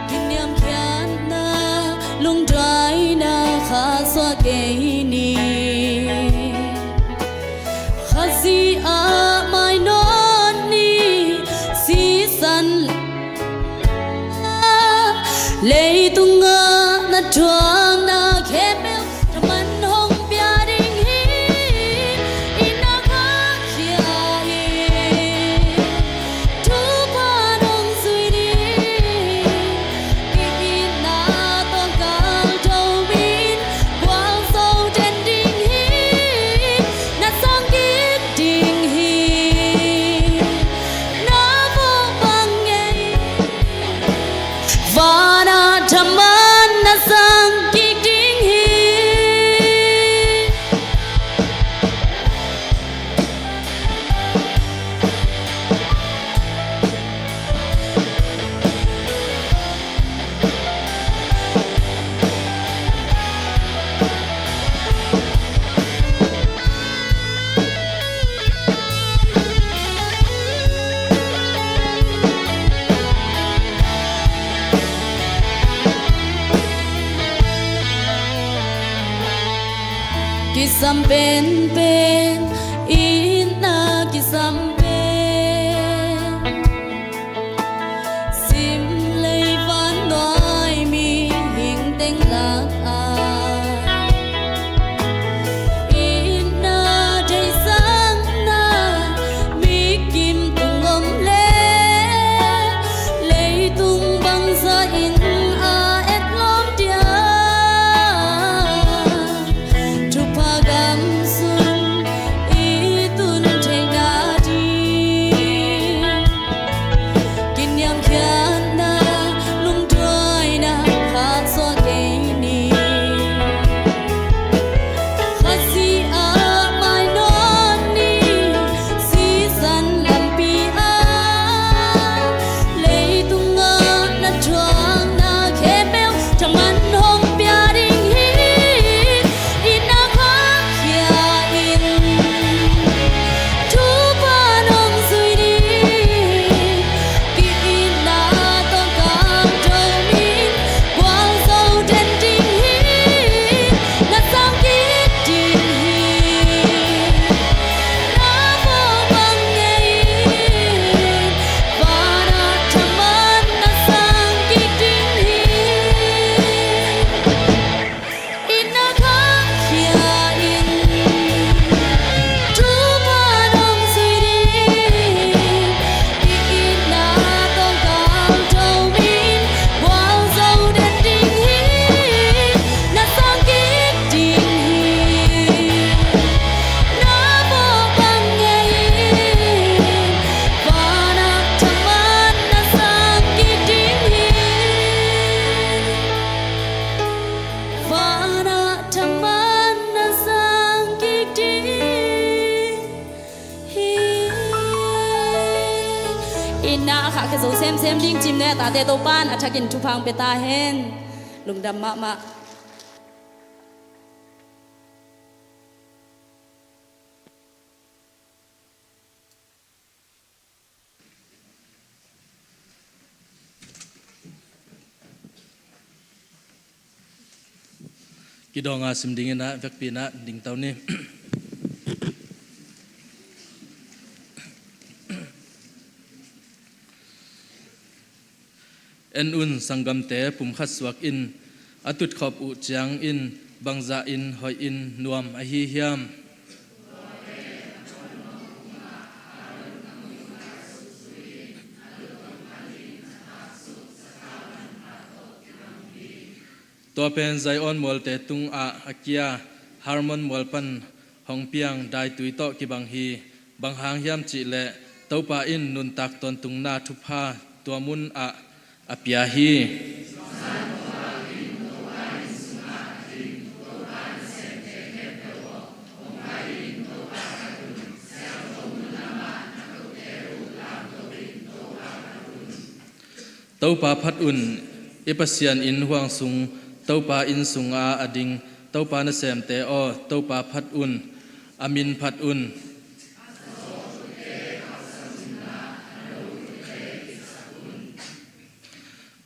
kiniamkhiatna, lungduaina kha suak kei ni. Khazih ah mai nawn ni. Sisan leitung ah na thuakna khempeuh thaman hong pia ding hi. I na khahkhia hi. Thupha hong zui ding. I itna tawh kalto min gualzo den ding hi. Na sang kik ding hi. Na vawh bang ngei, van ah thaman na sang kik ding hi. Kisam penpen, itna kisam pen. Sim lei vannuai mihing teng lakah itna theihsakna mikim tung om leh leitung bangzah in a etlawm diam? Thupha gam sung Itna a khahkhia zo semsem ding cimne a tate Topa'n a thakin thupha hong pia ta hen. Lungdam mahmah. Kidawng a sim dingin ah vekpi-in ah dingto ni. En un, sanggamte pumkhat suak in, a tutkhop uh ciangin bangzah in hoih in nuam ahi hiam? Tua pen Zion mualte tungah a kia, Hermon mual pan hong piang daitui tawh kibang hi. Bang hang hiam cih leh Topa in nuntak tawntungna thupha tua munah a pia hi. Topa phat un, i Pasian inn huang sung, Topa inn sunga a ding Topa nasemte aw, Topa phat un, a min phat un.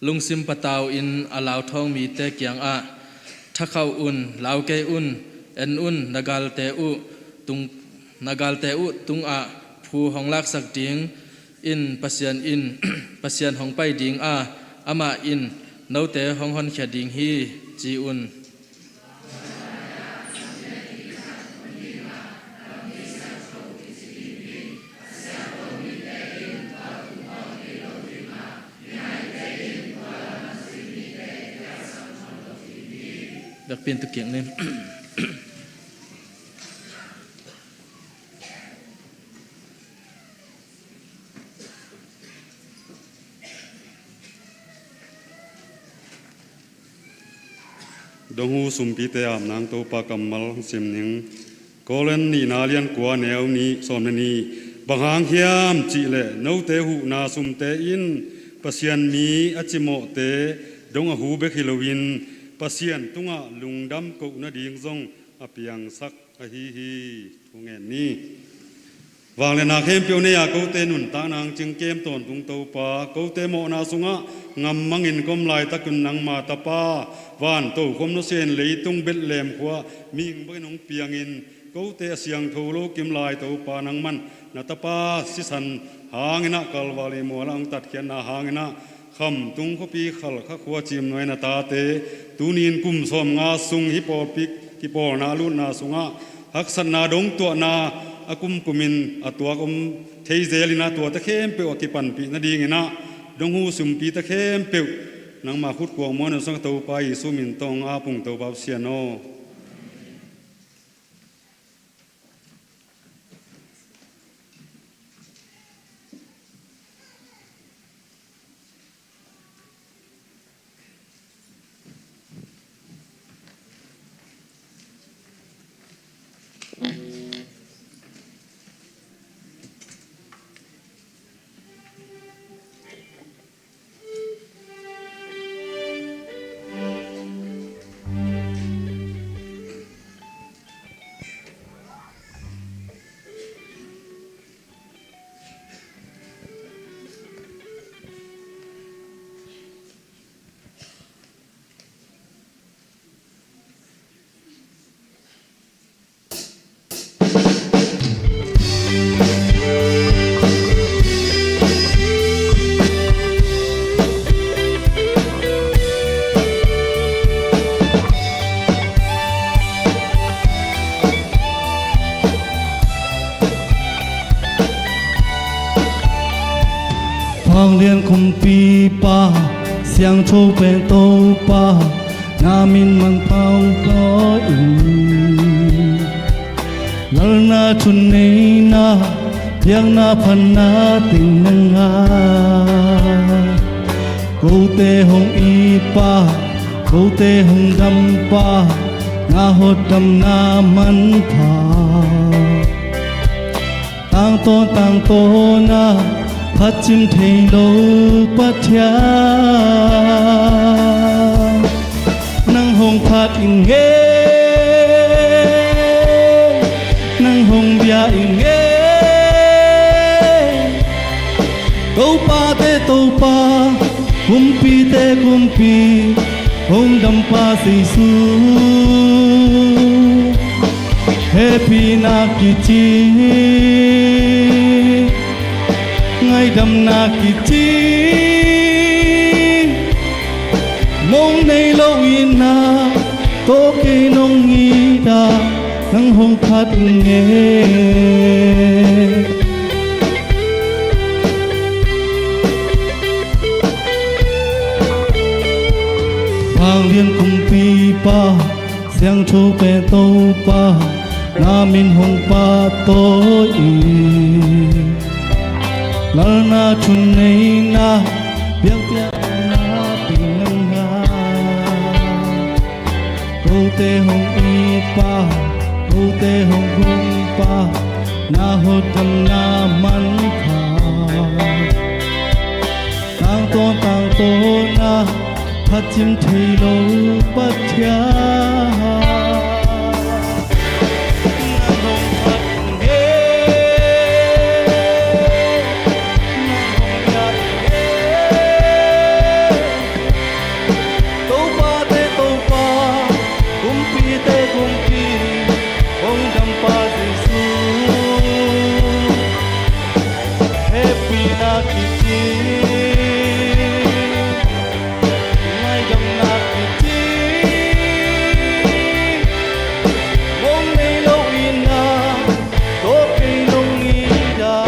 Lungsim patau-in a lauthawng mite kiangah, thakhauh un, lau kei un, en un, na galte uh tung, na galte uh tungah phu hong laksak ding in Pasian in, Pasian hong pai ding a, amah in note hong honkhia ding hi, ci un. Biakpiin tu kiak ni. Donghu sumpite apnang Topa kammal hong sim ning. Korin nihna lian kua neu nih sawm le nih. Bang hang hiam cih leh note huhna sumte in Pasian mi a cimawhte dong a hu bek hi loin Pasian tungah lungdam kohna ding zong a piangsak ahi hi. Thu ngen ni. Vangliatna khempeuh nei-a kote nuntakna hong cingkem tawntung Topa, kote mawhna sungah ngam mangin ka om laitakun nangma Tapa, van tokhom nusia-in leitung Bethlehem khua mihing bangin hong piangin, kote a siangtho lo kimlai Topa nangman na Tapa sisan hangin ah Kalvari mualah hong tatkhiatna hangin ah Khamtung khuapi Khalkha khua cimnuai na tate tuni-in kum sawmnga sung hih pawlpi kipawlna a lutna sungah haksatna dongtuahna a kumkumin a tuak om thei zelin ah tuate khempeuh a kipanpih nadingin ah donghu sumpite khempeuh nangma khut kuang muanna sungah Topa Jesu min tawh hong ap ung Topa Pasian aw. Vanglian kumpipa, siangtho pen Topa, na min manpha hong tawi in. Lalna, thunneina, biakna, phatna teng na ngah. Kote hong itpa, kote hong dampa, na hotdamna manpha. Tangtawn tangtawn a Phat cim thei lo Pathian, nang hong phat ing e, nang hong bia ing e. Topate Topa, kumpite kumpi, hong dampa Jesu. Hehpihna kici, ngaidamna kici, mong nei lo in ah, tawh kei nong it ah, nang hong phat ing e. Vanglian Kumpipa, siangtho pen Topa, na min hong pahtawi in, lalna, thuneihna, biakpiakna pia nang a. Kote hong itpa, kote hong hongpa, na hotdamna manpha, tangtawn tangtawn a, phat cim thei lo Pathian, nang hong phat ing e, nang hong bia ing e. Topate Topa, kumpite kumpi, hong dampa Jesu. Hehpihna kici, ngaidamna kici, mong nei lo in ah, tawh kei nong it ah,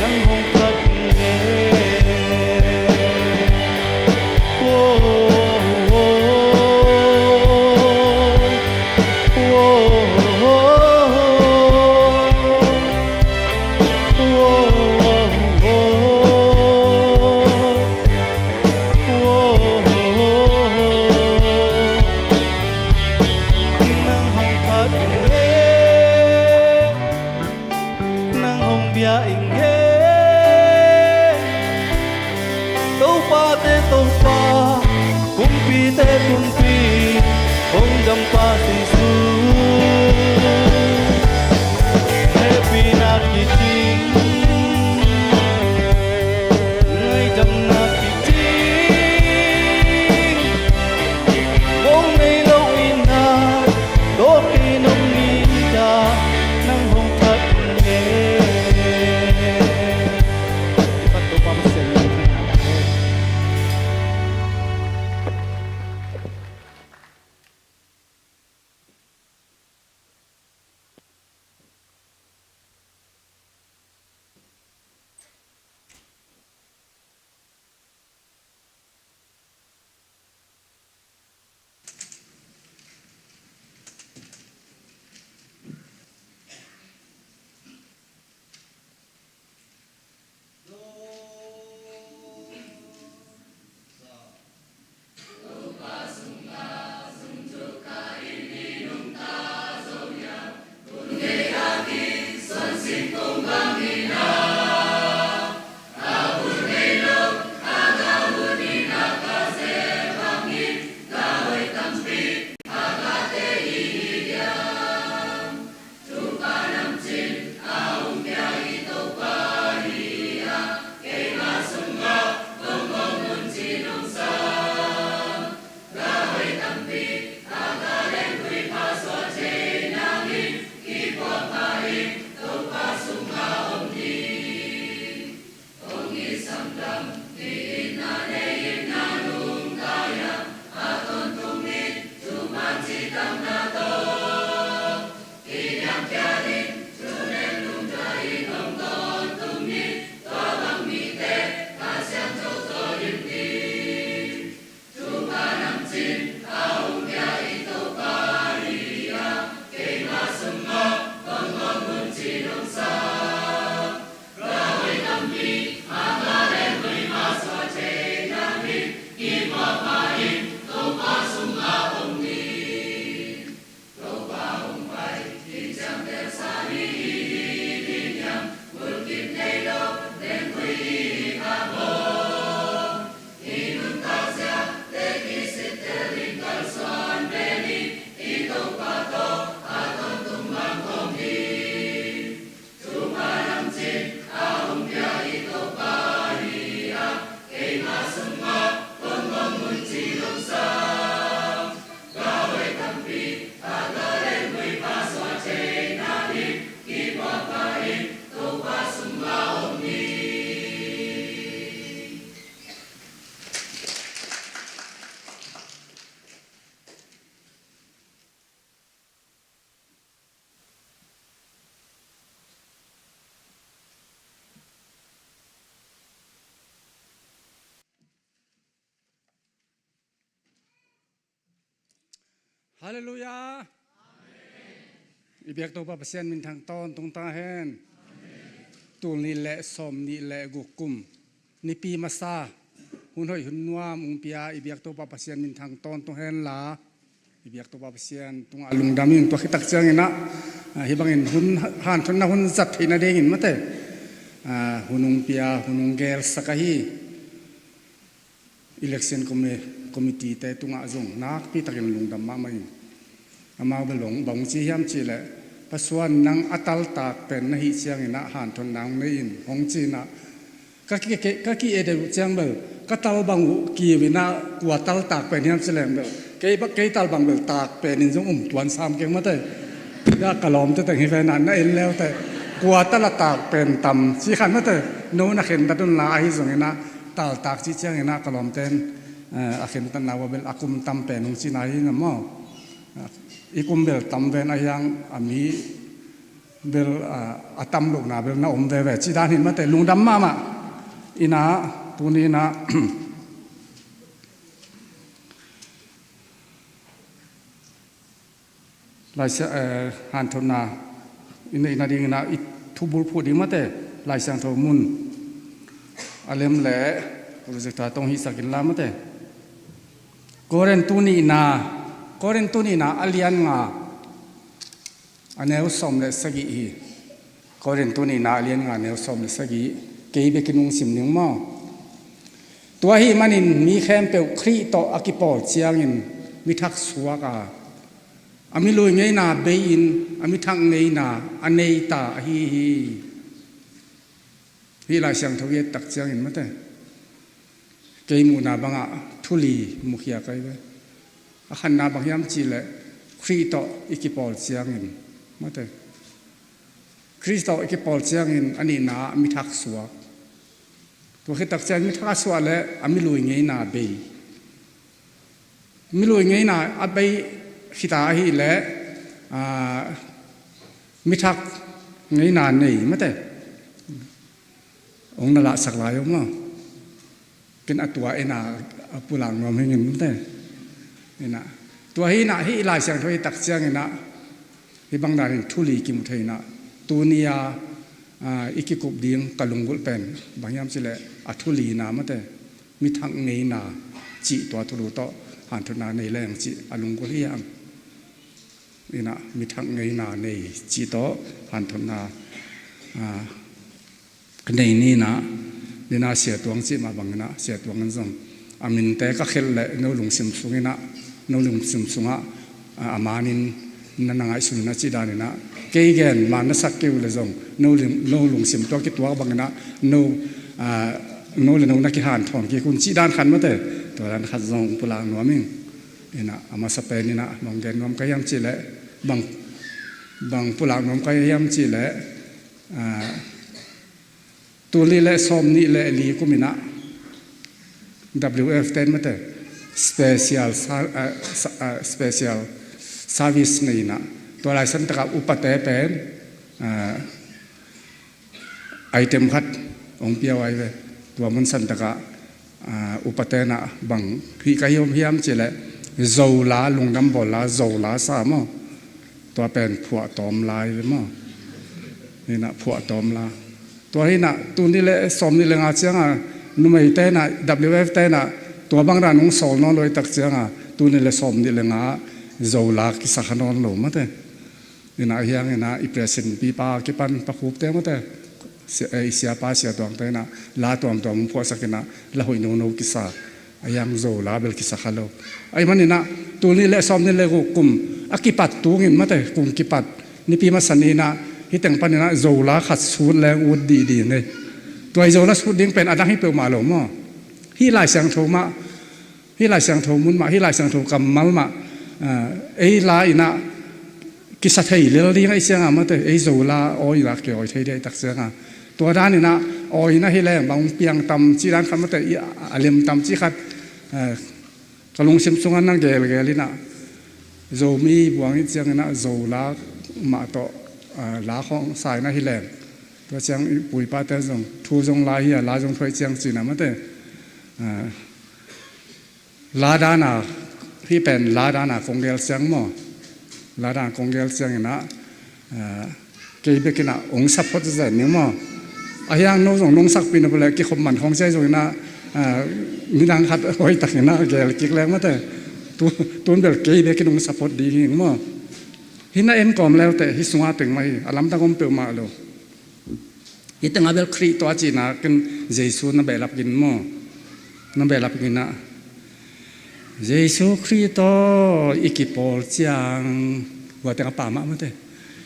nang hong phat ing e. Nang hong phat ing e, nang hong bia ing e. Topate Topa, kumpite kumpi, hong dampa Jesu. Hehpihna kici, ngaidamna kici, mong nei lo in ah, tawh kei nong it ah, nang hong phat ing e. Halleluiah. I biak Topa Pasian minthang tawntung ta hen. Tul nih le sawm nih le guk kum, nipi masa, hun hoih hun nuam ung pia i biak Topa Pasian minthang tawntung hen la, i biak Topa Pasian tungah lungdam in. Tua khit tak ciangin ah, ah, hih bangin hun, hanthotna hun zat theihna dingin mate, ah, hun ung pia, hun ung gelsak ahi election commi-, committee te tungah zong nakpi takin lungdam mahmah in. Amau bel hong, bang hong ci hiam cih leh, "Pa Suan, nang a taltak pen na hih ciangin ah hanthotna hong nei in," hong ci in ah, ka ki, ki, ka ki-et uh ciang bel, ka tal bang uh kiu in ah, kua taltak pen hiam ci leng bel, kei ba, kei tal bang bel tak pen in zong um tuan sam keng mate. Tua ka lawmte teng hi ve na, na en leute, kua tal a tak pen tam ci khan mate. No na khentat un la, ahi zongin ah taltak cih ciangin ah ka lawmte in, eh, a khentatna uh ah bel a kum tam pen hong ci na hi na maw. I kum bel tam ven a hiang, a mi bel, ah, a tam lohna bel na om veve cih dan hi mate. Lungdam mahmah. In ah, tuni in ah, Lai Sia-, eh, hanthotna i neihna dingin ah i thubulphuh ding mate, Lai Siangtho mun a lem le projector tawh hong hihsak in la mate. Korin tu nihna, Korin tu nihna a lian nga, a neu sawm le sagih hi. Korin tu nihna a lian nga, neu sawm le sagih, kei bekin hong sim ning maw. Tua ahih manin mi khempeuh Khrih tawh a kipawl ciangin mi thak suak a, a mi lui ngeina bei-in a mi thak ngeina a nei ta ahi hi. Hih Lai Siangtho i et tak ciangin mate, kei muhna bangah thu li mukhia ka hi ve. A khatna bang hiam cih leh Khrih tawh i kipawl ciangin mate, Khrih tawh i kipawl ciangin a nihna ah mi thak suak. Tua khit tak ciang mi thak a suak leh a mi lui ngeina bei. Mi lui ngeina a bei khita ahih leh, ah, mi thak ngeina nei mate. Hong na lahsak lai uh maw. Ken a tua in ah, a pulak nuam hing in mate. In ah, tua hi in ah, hih Lai Siangtho i et tak ciangin ah, hih bang danin thu li kimu thei in ah, tuni a, ah, i kikup ding ka lunggulh pen bang hiam cih leh a thu lina mate, mi thak ngeina cih tua thulu tawh hanthotna nei leng cih a lunggulh hi hang. In ah, mi thak ngeina nei cih tawh hanthotna, ah, ka nei ni in ah, ni in ah Sia Tuang cih mah bangin ah, Sia Tuang in zong a minte ka khelh leh no lungsim sungin ah, no lungsim sungah, ah, a manin na na ngaihsun in ah cih danin ah, kei gen man na sak kei uh leh zong no lim-, no lungsim tua kituak bangin ah, no, ah, no le no na kihanthawn kik un cih dan khat mate. Tua dan khat zong pulak nuam ing. In ah, a masa pen in ah bang gen nuam ka hiam cih leh, bang, bang pulak nuam ka hiam cih leh, ah, tul nih le sawm nih le li kum in ah W F ten mate, special sa-, ah, sa-, ah, special service nei in ah, tua lai santak ah upate pen, ah, item khat hong pia uh ahi ve. Tua mun santak ah, ah, upate in ah bang hih ka hi om hiam cih leh, Zo la, lungdam bawl la, Zo la sa maw. Tua pen phuahtawm la hi ve maw. In ah phuahtawm la. Tua hi in ah, tul nih le sawm nih le nga ciang a, numeite in ah, W F te in ah, tua bang dan hong sawl nawn lo i et tak ciang a, tul nih le sawm nih le nga Zo la kisa kha nawn lo mate. In ah, a hiang in ah, i president pipa kipan Pa Khup te mate, si-, eh, i siapa Sia Tuang te in ah, la tuamtuam hong phuahsak in ah, la hoih nono kisa. A hiang Zo la bel kisa kha lo. Ahih manin ah, tul nih le sawm nih le guk kum a kipat tungin mate, kum kipat, nipi masa ni in ah, hih teng panin ah Zo la khat sut leng ut dihdih ni. Tua Zo la sut ding pen a dang hi peuhmah lo maw. Hih Lai Siangtho mah, hih Lai Siangtho mun mah, hih Lai Siangtho kammal mah, ah, ei la in ah kisa thei lel ding ahih ciang a mate, ei Zo la awi in ah kiawi thei ding ahih tak ciang a. Tua dan in ah awi in ah hi leng bang hong piang tam cih dan khat mate, i a lem tam cih khat, ah, ka lungsim sungah na gelgel in ah, Zomi buang i et ciangin ah Zo la mah tawh, ah, la khawng sa in ah hi leng, tua ciang i pu i pate zong thu zong la hi a, la zong thu ahih ciang ci in ah mate, ah, la dan a Hih pen ladana kong gel ciang maw, ladana kong gel ciang inah, ah, kei bekinah ong support zen ni maw. Ahiang no zong nong sakpi na pule kikhop man khong ciai zong inah, ah, midang khat hoihtak inah gel kik leng mate. Tu, tun bel kei bekin ong support ding hing maw. Hih na en kawm leute hih sunga teng mah hi, a lamdang om peuhmah lo. Hih tengah bel Khrih tawh a cihna ken Jesu na behlap gin maw? Na behlap ginah Jesu Khrih tawh i kipawl ciang, hua tengah pamah mate.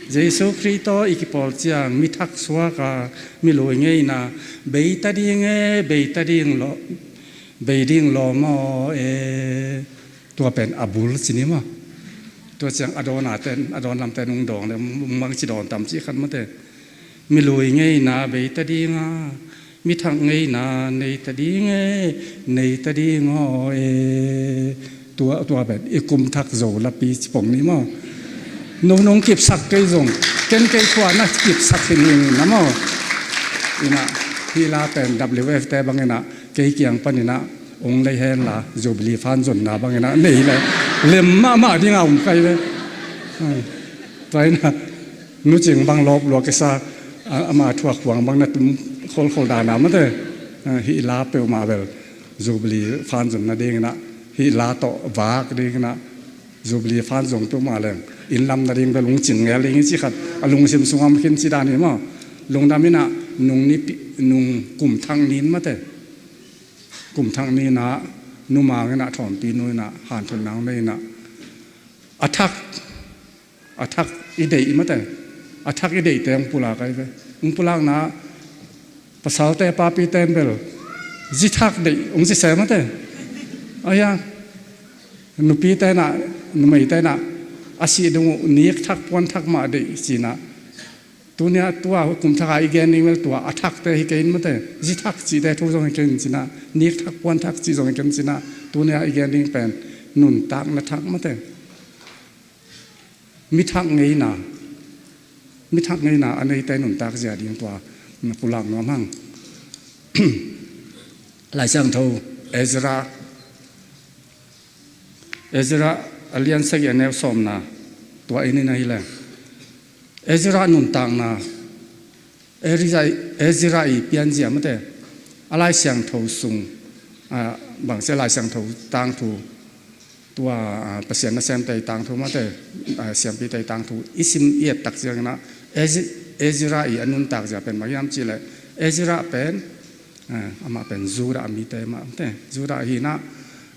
Jesu Khrih tawh i kipawl ciang mi thak suak a, mi lui ngeina bei ta ding e, bei ta ding lo, bei ding lo maw e. Tua pen a bul ci ni maw. Tua ciang a dawn a ten, a dawn lamte nung dawng le mangci dawn tam cih khan mate. Mi lui ngeina bei ta dinga, mi thak ngeina nei ta ding e, nei ta ding aw e. Tua, tua pen i kum thak zo lapi ci pong ni maw. Nung, nung kipsak kei zong ken kei khua na kipsak hi ni na maw. Inah hih la pen W F te bang inah kei kiang paninah ong lei hen la, Jubilee fan zonna bang inah nei le lem mahmah dinga um kai ve. Tua inah nucing bang lawp lua kisa, a, ama thuak huang bang na tum kholkhol dana mate. Hih la peuhmah bel Jubilee fan zonna dinginah hih la tawh vak dinginah Jubilee fan zong peuhmah leng inn lam nading bel ung cing ngel ding hi ci khat a lungsim sungah om khin ci dan hi maw. Lungdam inah nung nipi, nung kum thak ni in mate. Kum thak ni inah numang inah thawmpi nu inah hanthon nang nei inah a thak, a thak i deih mate. A thak i deihte ung pulak ai ve. Ung pulakna pasalte papite in bel zi thak deih ung ci se mate. Aia nupite inah, numeite inah a sih dong uh nik thak puan thak mah deih cinah. Tunia tua kum thaka i gen ding bel tua a thakte hi kei in mate. Zi thak cihte thu zong hi kei in cinah, nik thak puan thak cih zong hi kei in cinah. Tunia i gen ding pen nuntakna thak mate. Mi thak ngeina, mi thak ngeina a neite nuntak zia ding tua na pulak nuam hang. Lai Siangtho Ezra, Ezra a lian sagih a neu sawmna tua in in ahileh Ezra nuntakna, Ezra, Ezra i pianzia mate, a Lai Siangtho sung, a, bangsia Lai Siangtho tangthu, tua, a, Pasian nasemte i tangthu mate, a, siampite i tangthu i sim i et tak cianginah, Ez-, Ezra i a nuntak zia pen bang hiam cihleh, Ezra pen, a, amah pen Judah mite mah mate, Judah hinah,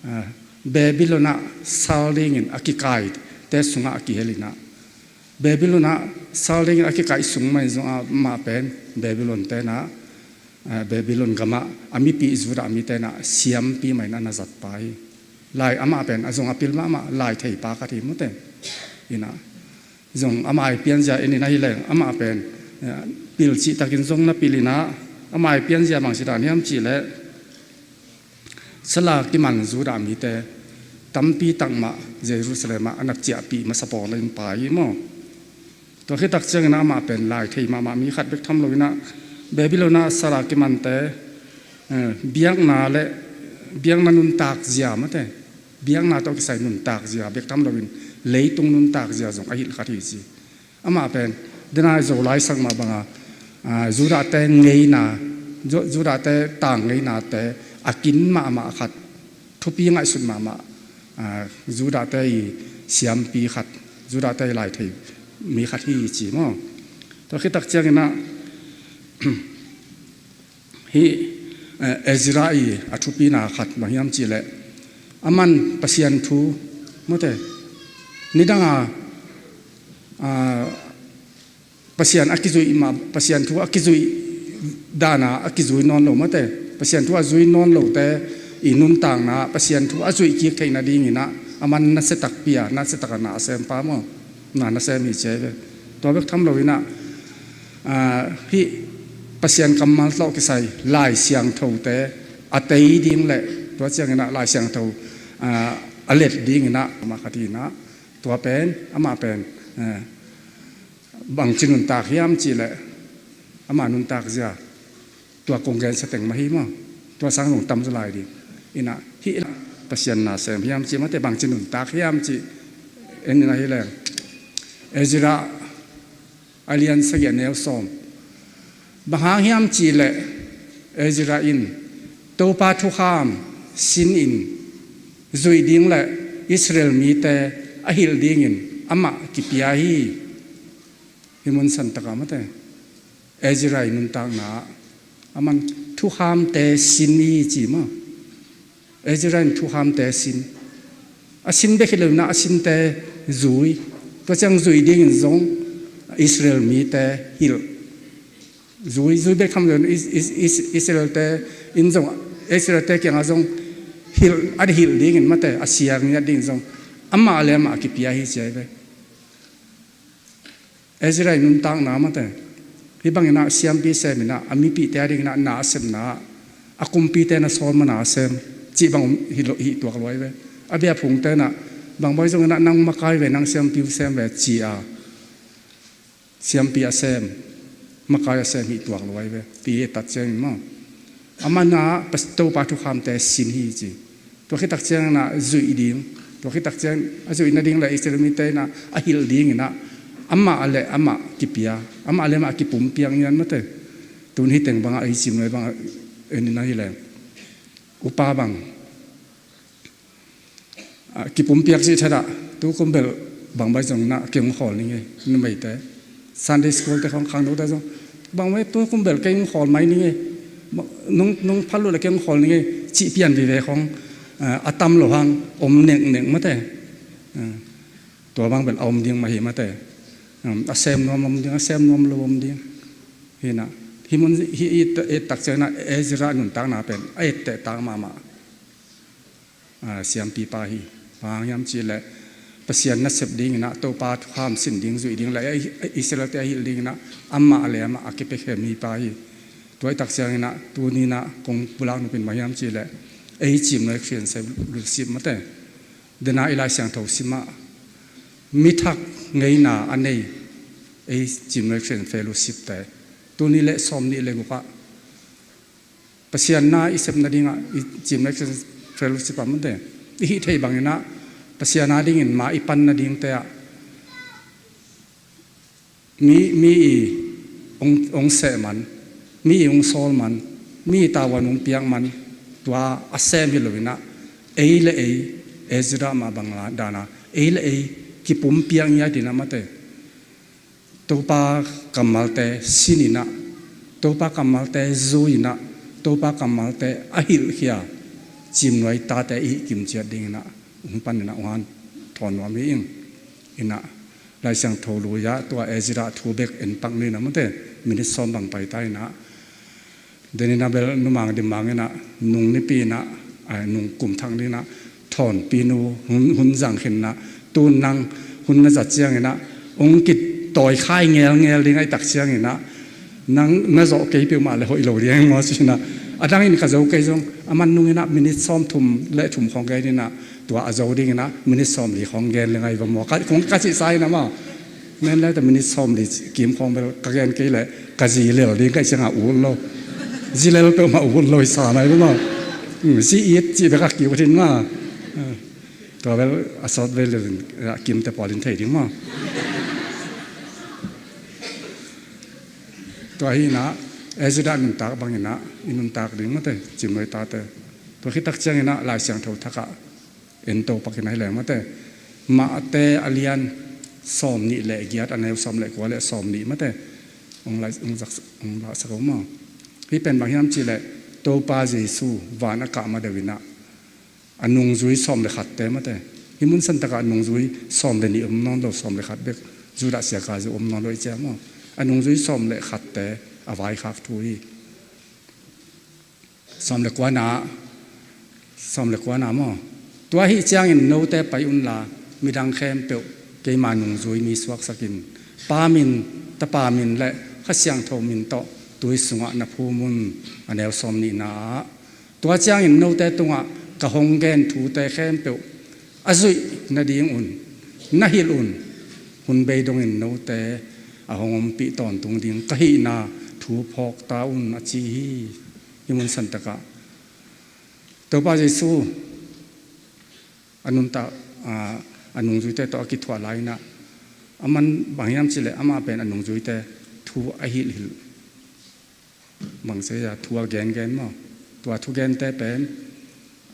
a, Babylon ah sal dingin a kikaite sungah a kihelinah, Babylon ah sal dingin a kikaih sung mah in zong amah pen Babylon tenah, eh, Babylon gamah a mipi Judah mi tenah siampi mah in a na zatpa hi. Lai amah pen a zong a pil mahmah lai theipa khat hi mute. Inah zong amah i pianzia in in ahileh amah pen, eh, pil cihtakin zong na pil inah amah i pianzia bangci dan hiam cihleh sala kiman Judah mite tampi tak mah Jerusalem ah a na ciahpih masa pawl in pai hi maw? Tua khitak ciangin amah pen lai thei mahmah mi khat bek tham loinah Babylon ah sala kimante, eh, biakna le biakna nuntak zia mate, biakna tawh kisai nuntak zia bek tham loin leitung nuntak zia zong a hilh khat hi ci. Amah pen denai Zolai sak mah banga, ah, Judah te ngeina, Ju-, Judah te tang ngeinate a kin mahmah khat, thupi ngaihsut mahmah, ah, Judah te i siampi khat, Judah te i lai thei mi khat hi ci maw? Tua khitak cianginah hih, eh, Ezra i a thupina khat bang hiam cihleh aman Pasian thu mute nidanga, ah, Pasian a kizuih mah, Pasian thu a kizuih dana a kizui nawn lo mate, Pasian thu a zui nawn lote i nuntakna Pasian thu a zuih kik theih nadinginah aman nasia takpi a, nasia taka na a sempa maw? Na nasem hi ci ai ve. Tua bek tham loinah, ah, hih Pasian kammal tawh kisai Lai Siangthote a tei ding le tua cianginah Lai Siangtho, ah, a let dinginah amah khat hinah tua pen amah pen, eh, bangci nuntak hiam cihleh amah nuntak zia tua kong gensia teng mah hi maw? Tua sang zong tam zaw lai ding. Inah hih Pasian nasem hiam cih, mate, bangci nuntak hiam cih en in ahi leng, Ezra a lian sagih a neu sawm. Bang hang hiam cih leh Ezra in Topa thukham sin in zuih ding le Israel mite a hilh dingin amah kipia hi. Hih mun santakah, mate, Ezra i nuntakna ah aman thukhamte sin hi ci maw? Ezra in thukhamte sin. A sin bek hi lo in ah a sinte zui. Tua ciang zuih dingin zong Israel mite hilh. Zui, zui bek tham lo in Is-, Is-, Is-, Israel-te in zong, Israel-te kiangah zong hilh, a hilh dingin, mate, a siar ngiat dingin zong amah le amah a kipia hi ci ahi ve. Ezra i nuntakna, mate, hih bangin ah siampi sem in ah a mipihte a dingin ah na a sepna ah a kumpite na sawl man a sem cih bang hih lo, hih tuak lo ahi ve. A bia phungte in ah bang bawi zongin ah nang makai ve, nang siampi uh sem ve ci a, siampi a sem, makai a sem hih tuak lo ahi ve. Pi e tat ciangin maw, aman ah Pas-, Topa thukhamte sin hi ci. Tua khit tak ciangin ah zuih ding, tua khit tak ciangin a zuih nading le Israel mite in ah a hilh dingin ah amah le amah kipia, amah le amah kipumpiak ngian, mate. Tun hih teng bangah ei cim lo bangah en in ahi leng, upa bang, ah, kipumpiak cih thadah, tu kum bel bang bawi zong in ah kei hong khawl ning ei, numeite. Sunday school-te khong, khangnote zong, bang bawi tu kum bel kei hong khawl mai ning ei, nong, nong phal uh le kei hong khawl ning ei cih pian vive khong, ah, a tam lo hang om neknek, mate. Ah, tua bang bel a om ding mah hi, mate. Um, a sem nuam om ding, a sem nuam lo om ding. Hi in ah, hih mun, hih i et tak ciangin ah Ezra nuntakna pen a etteh tak mahmah. Ah, siampipa hi. Bang hang hiam cih leh Pasian nasep dingin ah, Topa thukham sin ding, zuih ding le Israel-te a hilh dingin ah amah le amah a kipia khem mipa hi. Tua i tak ciangin ah tuni in ah kong pulak nop in bang hiam cih leh, ei Cimnuai Christian Fellowship, mate, dena i Lai Siangtho sim ah mi thak ngeina a nei ei Cimnuai Christian Fellowship-te tuni le sawmnih le guk ah Pasian na i sep nadingah i Cimnuai Christian Fellowship ah, mate, i hih theih bangin ah Pasian a dingin ma i pan nadingte ah mi, mi i hong, hong seh man, mi i hong sawl man, mi i tavuan hong piak man, tua a sem hi lo in ah ei le ei, Ezra mah bang dan ah ei le ei kipumpiak ngiat in ah, mate, Topa kammalte sin in ah, Topa kammalte zui in ah, Topa kammalte a hilhkhia Cimnuai tate i hih kimciat dingin ah hong pan in ah hong hanthawn nuam hi ing. In ah Lai Siangtho lui ah tua Ezra thu bek en pak ni in ah, mate, minit sawm bang paita in ah, den in ah bel numang dimmang in ah, nung nipi in ah, ai, nung kum thak ni in ah thawnpi nu hun, hun zang khin in ah, tun nang hun na zat ciangin ah hong kitawi khai ngelngel ding a i tak ciangin ah, nang na zawh kei peuhmah le hoih lo ding maw ci in ah, a dangin ka zo kei zong, a man nung in ah minit sawm thum le thum khong gen in ah, tua a zo dingin ah minit sawmli khong gen le ngai va maw, ka, kong ka cihsa in ah maw. Men le ta minit sawmli kim khong bel ka gen kei leh ka zi lel ding ka i ciangah ut lo. Zi lel peuhmah ut lo i sa nai bel maw. Hmm, zi it cih bek a kiu ding maw. Hmm. Tua bel a sawt ve lel in, ah, kimte pawl in thei ding maw. Tua hi in ah, Ezra nuntak bangin ah i nuntak ding, mate, Cimnuai tate. Tua khit tak ciangin ah Lai Siangtho thak ah en to pak in ahi leng, mate, Mate a lian sawmnih le giat, a neu sawm le kua le sawmnih, mate, hong lai, hong zak, hong laksak uh maw. Hih pen bang hiam cih leh Topa Jesu van a kah ma deuh in ah a nungzui sawm le khatte, mate. Hih mun santak ah a nungzui sawm le nih om nawn lo, sawm le khat bek, Judas Iskariot om nawn lo i ci a maw. A nungzui sawm le khatte a vaikhak thu hi. Sawm le kuana, sawm le kuana maw. Tua ahih ciangin note pai unla, midang khempeuh keima nungzui mi suaksak in, Pa min, Tapa min le Kha Siangtho min tawh tui sungah na phum un, a neu sawmnihna ah. Tua ciangin note tungah ka hong gen thute khempeuh a zuih nadingun na hilh un. Hun bei dongin note a hong ompih tawntung ding ka hihna thu phawk ta un, a ci hi. Hih mun santakah Topa Jesu a nuntak, a, a nungzuite tawh a kithuah lai-inah, a man bang hiam cihleh amah pen a nungzuite thu a hilhhilh, bang sia thu a gengen maw? Tua thugente pen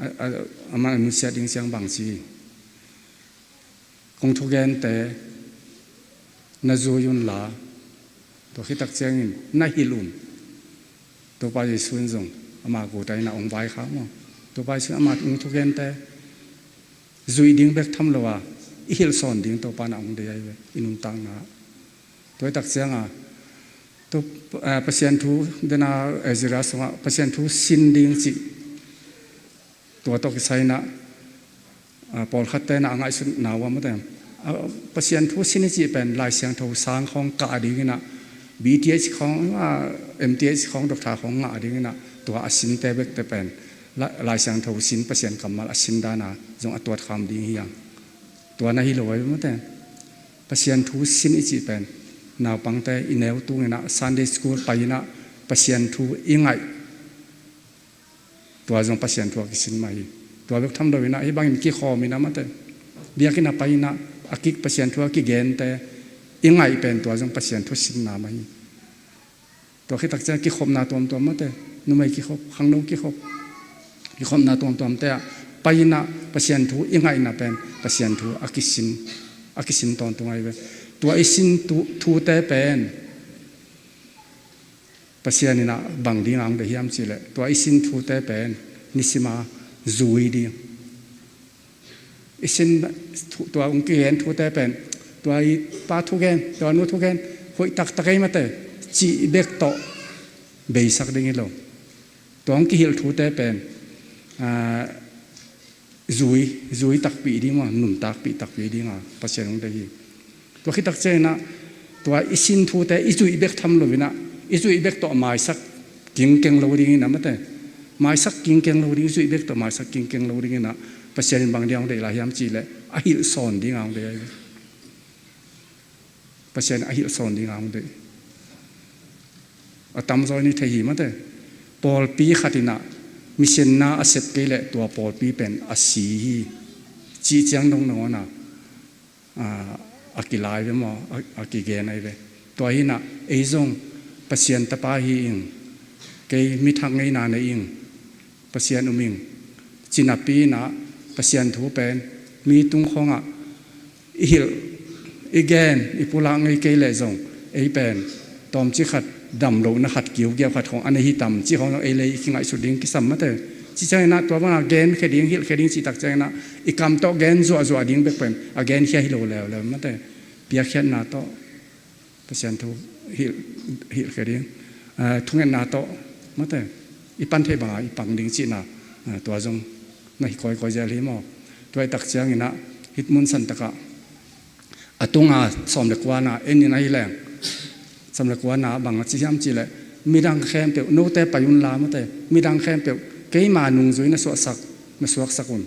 a, a, amah a nusiat ding ciang bang ci, kong thugente na zui unla, tua khitak ciangin na hilh un. Topa Jesu in zong ama guta inah hong vaikhak maw? Topa Jesu in ama hong thugente zuih ding bek tham lo a, i hilhsawn ding Topa inah hong deih ahi ve, i nuntakna. Tua i tak cianga, tu, eh, Pasian thu dena, eh, Ezra sungah Pasian thu sin ding cih, tua tawh kisai inah, ah, pawlkhatte na a ngaihsutna uh a mate. Ah, Pasian thu sin i cih pen Lai Siangtho sang khawng kah ding inah, B Th khawng, ah, M Th khawng, doctor khawng ngah ding inah, tua a sinte bekte pen La-, Lai Siangtho sin, Pasian kammal a sin dana zong a tuatkham ding hi hang. Tua na hi lo ahi mate. Pasian thu sin i cih pen naupangte i neu tung inah Sunday school pai inah Pasian thu i ngaih. Tua zong Pasian thu a kisin mah hi. Tua bek tham lo inah hih bangin kikhawm inah mate, biakinn a pai inah a kik Pasian thu a kigente i ngaih pen tua zong Pasian thu sinna mah hi. Tua khitak ciang kikhopna tuamtuam mate, numei kikhop, khangno kikhop, kikhopna tuamtuamte ah pai inah Pasian thu i ngaihna pen Pasian thu a kisin, a kisin tawntung ahi ve. Tua i sin thu, thute pen Pasian inah bang dinga hong deih hiam cihleh, tua i sin thute pen nisima zui ding. I sin thu, tua hong kigen thute pen, tua i pa thugen, tua nu thugen, hoih taktak ei mate, cih bek tawh beisak ding hi lo. Tua hong kihilh thute pen, ah, zui, zui takpih ding maw, nuntakpih takpih dinga Pasian hong deih hi. Tua khitak ciang inah, tua i sin thute i zuih bek tham lo inah, i zuih bek tawh maisak kingkeng lo ding inah mate. Maisak kingkeng lo ding, i zuih bek tawh maisak kingkeng lo ding inah, Pasian in bang dinga hong deih lai hiam cihleh, a hilhsawn dinga hong deih ahi ve. Pasian a hilhsawn dinga hong deih. A tamzaw in i thei hi mate. Pawlpi khat inah misinna a sep kei leh tua pawlpi pen a si hi, cih ciang dong nangawn a, a, a kilai ve maw, a, a kigen ahi ve. Tua hi inah ei zong Pasian tapa hi ing, kei mi thak ngeina nei ing, Pasian um ing, ci napi inah Pasian thu pen mi tung khawngah i hilh, i gen, i pulak ngei kei leh zong ei pen tawmcik khat, damlohna khat, kiugiau khat khawng a nei hi tam cih khawng zong ei le ei i kingaihsut ding kisam mate. Cih ciang inah tua banga genkhia ding, hilhkhia ding cih tak ciang inah i kam tawh gen zuahzuah ding bek pen a genkhia hi lo leuleu mate. Piakkhiatna tawh Pasian thu hilh, hilhkhia ding, ah, thungetna tawh mate, i pan theih banga i pang ding cihna, ah, tua zong na hi kawikawi zel hi maw? Tua i tak ciang inah hih mun santakah a tunga sawm le kuana en in ahi leng, sawm le kuana bang a ci hiam cihleh, midang khempeuh, note pai unla mate, midang khempeuh keima nungzui na suaksak, na suaksak un.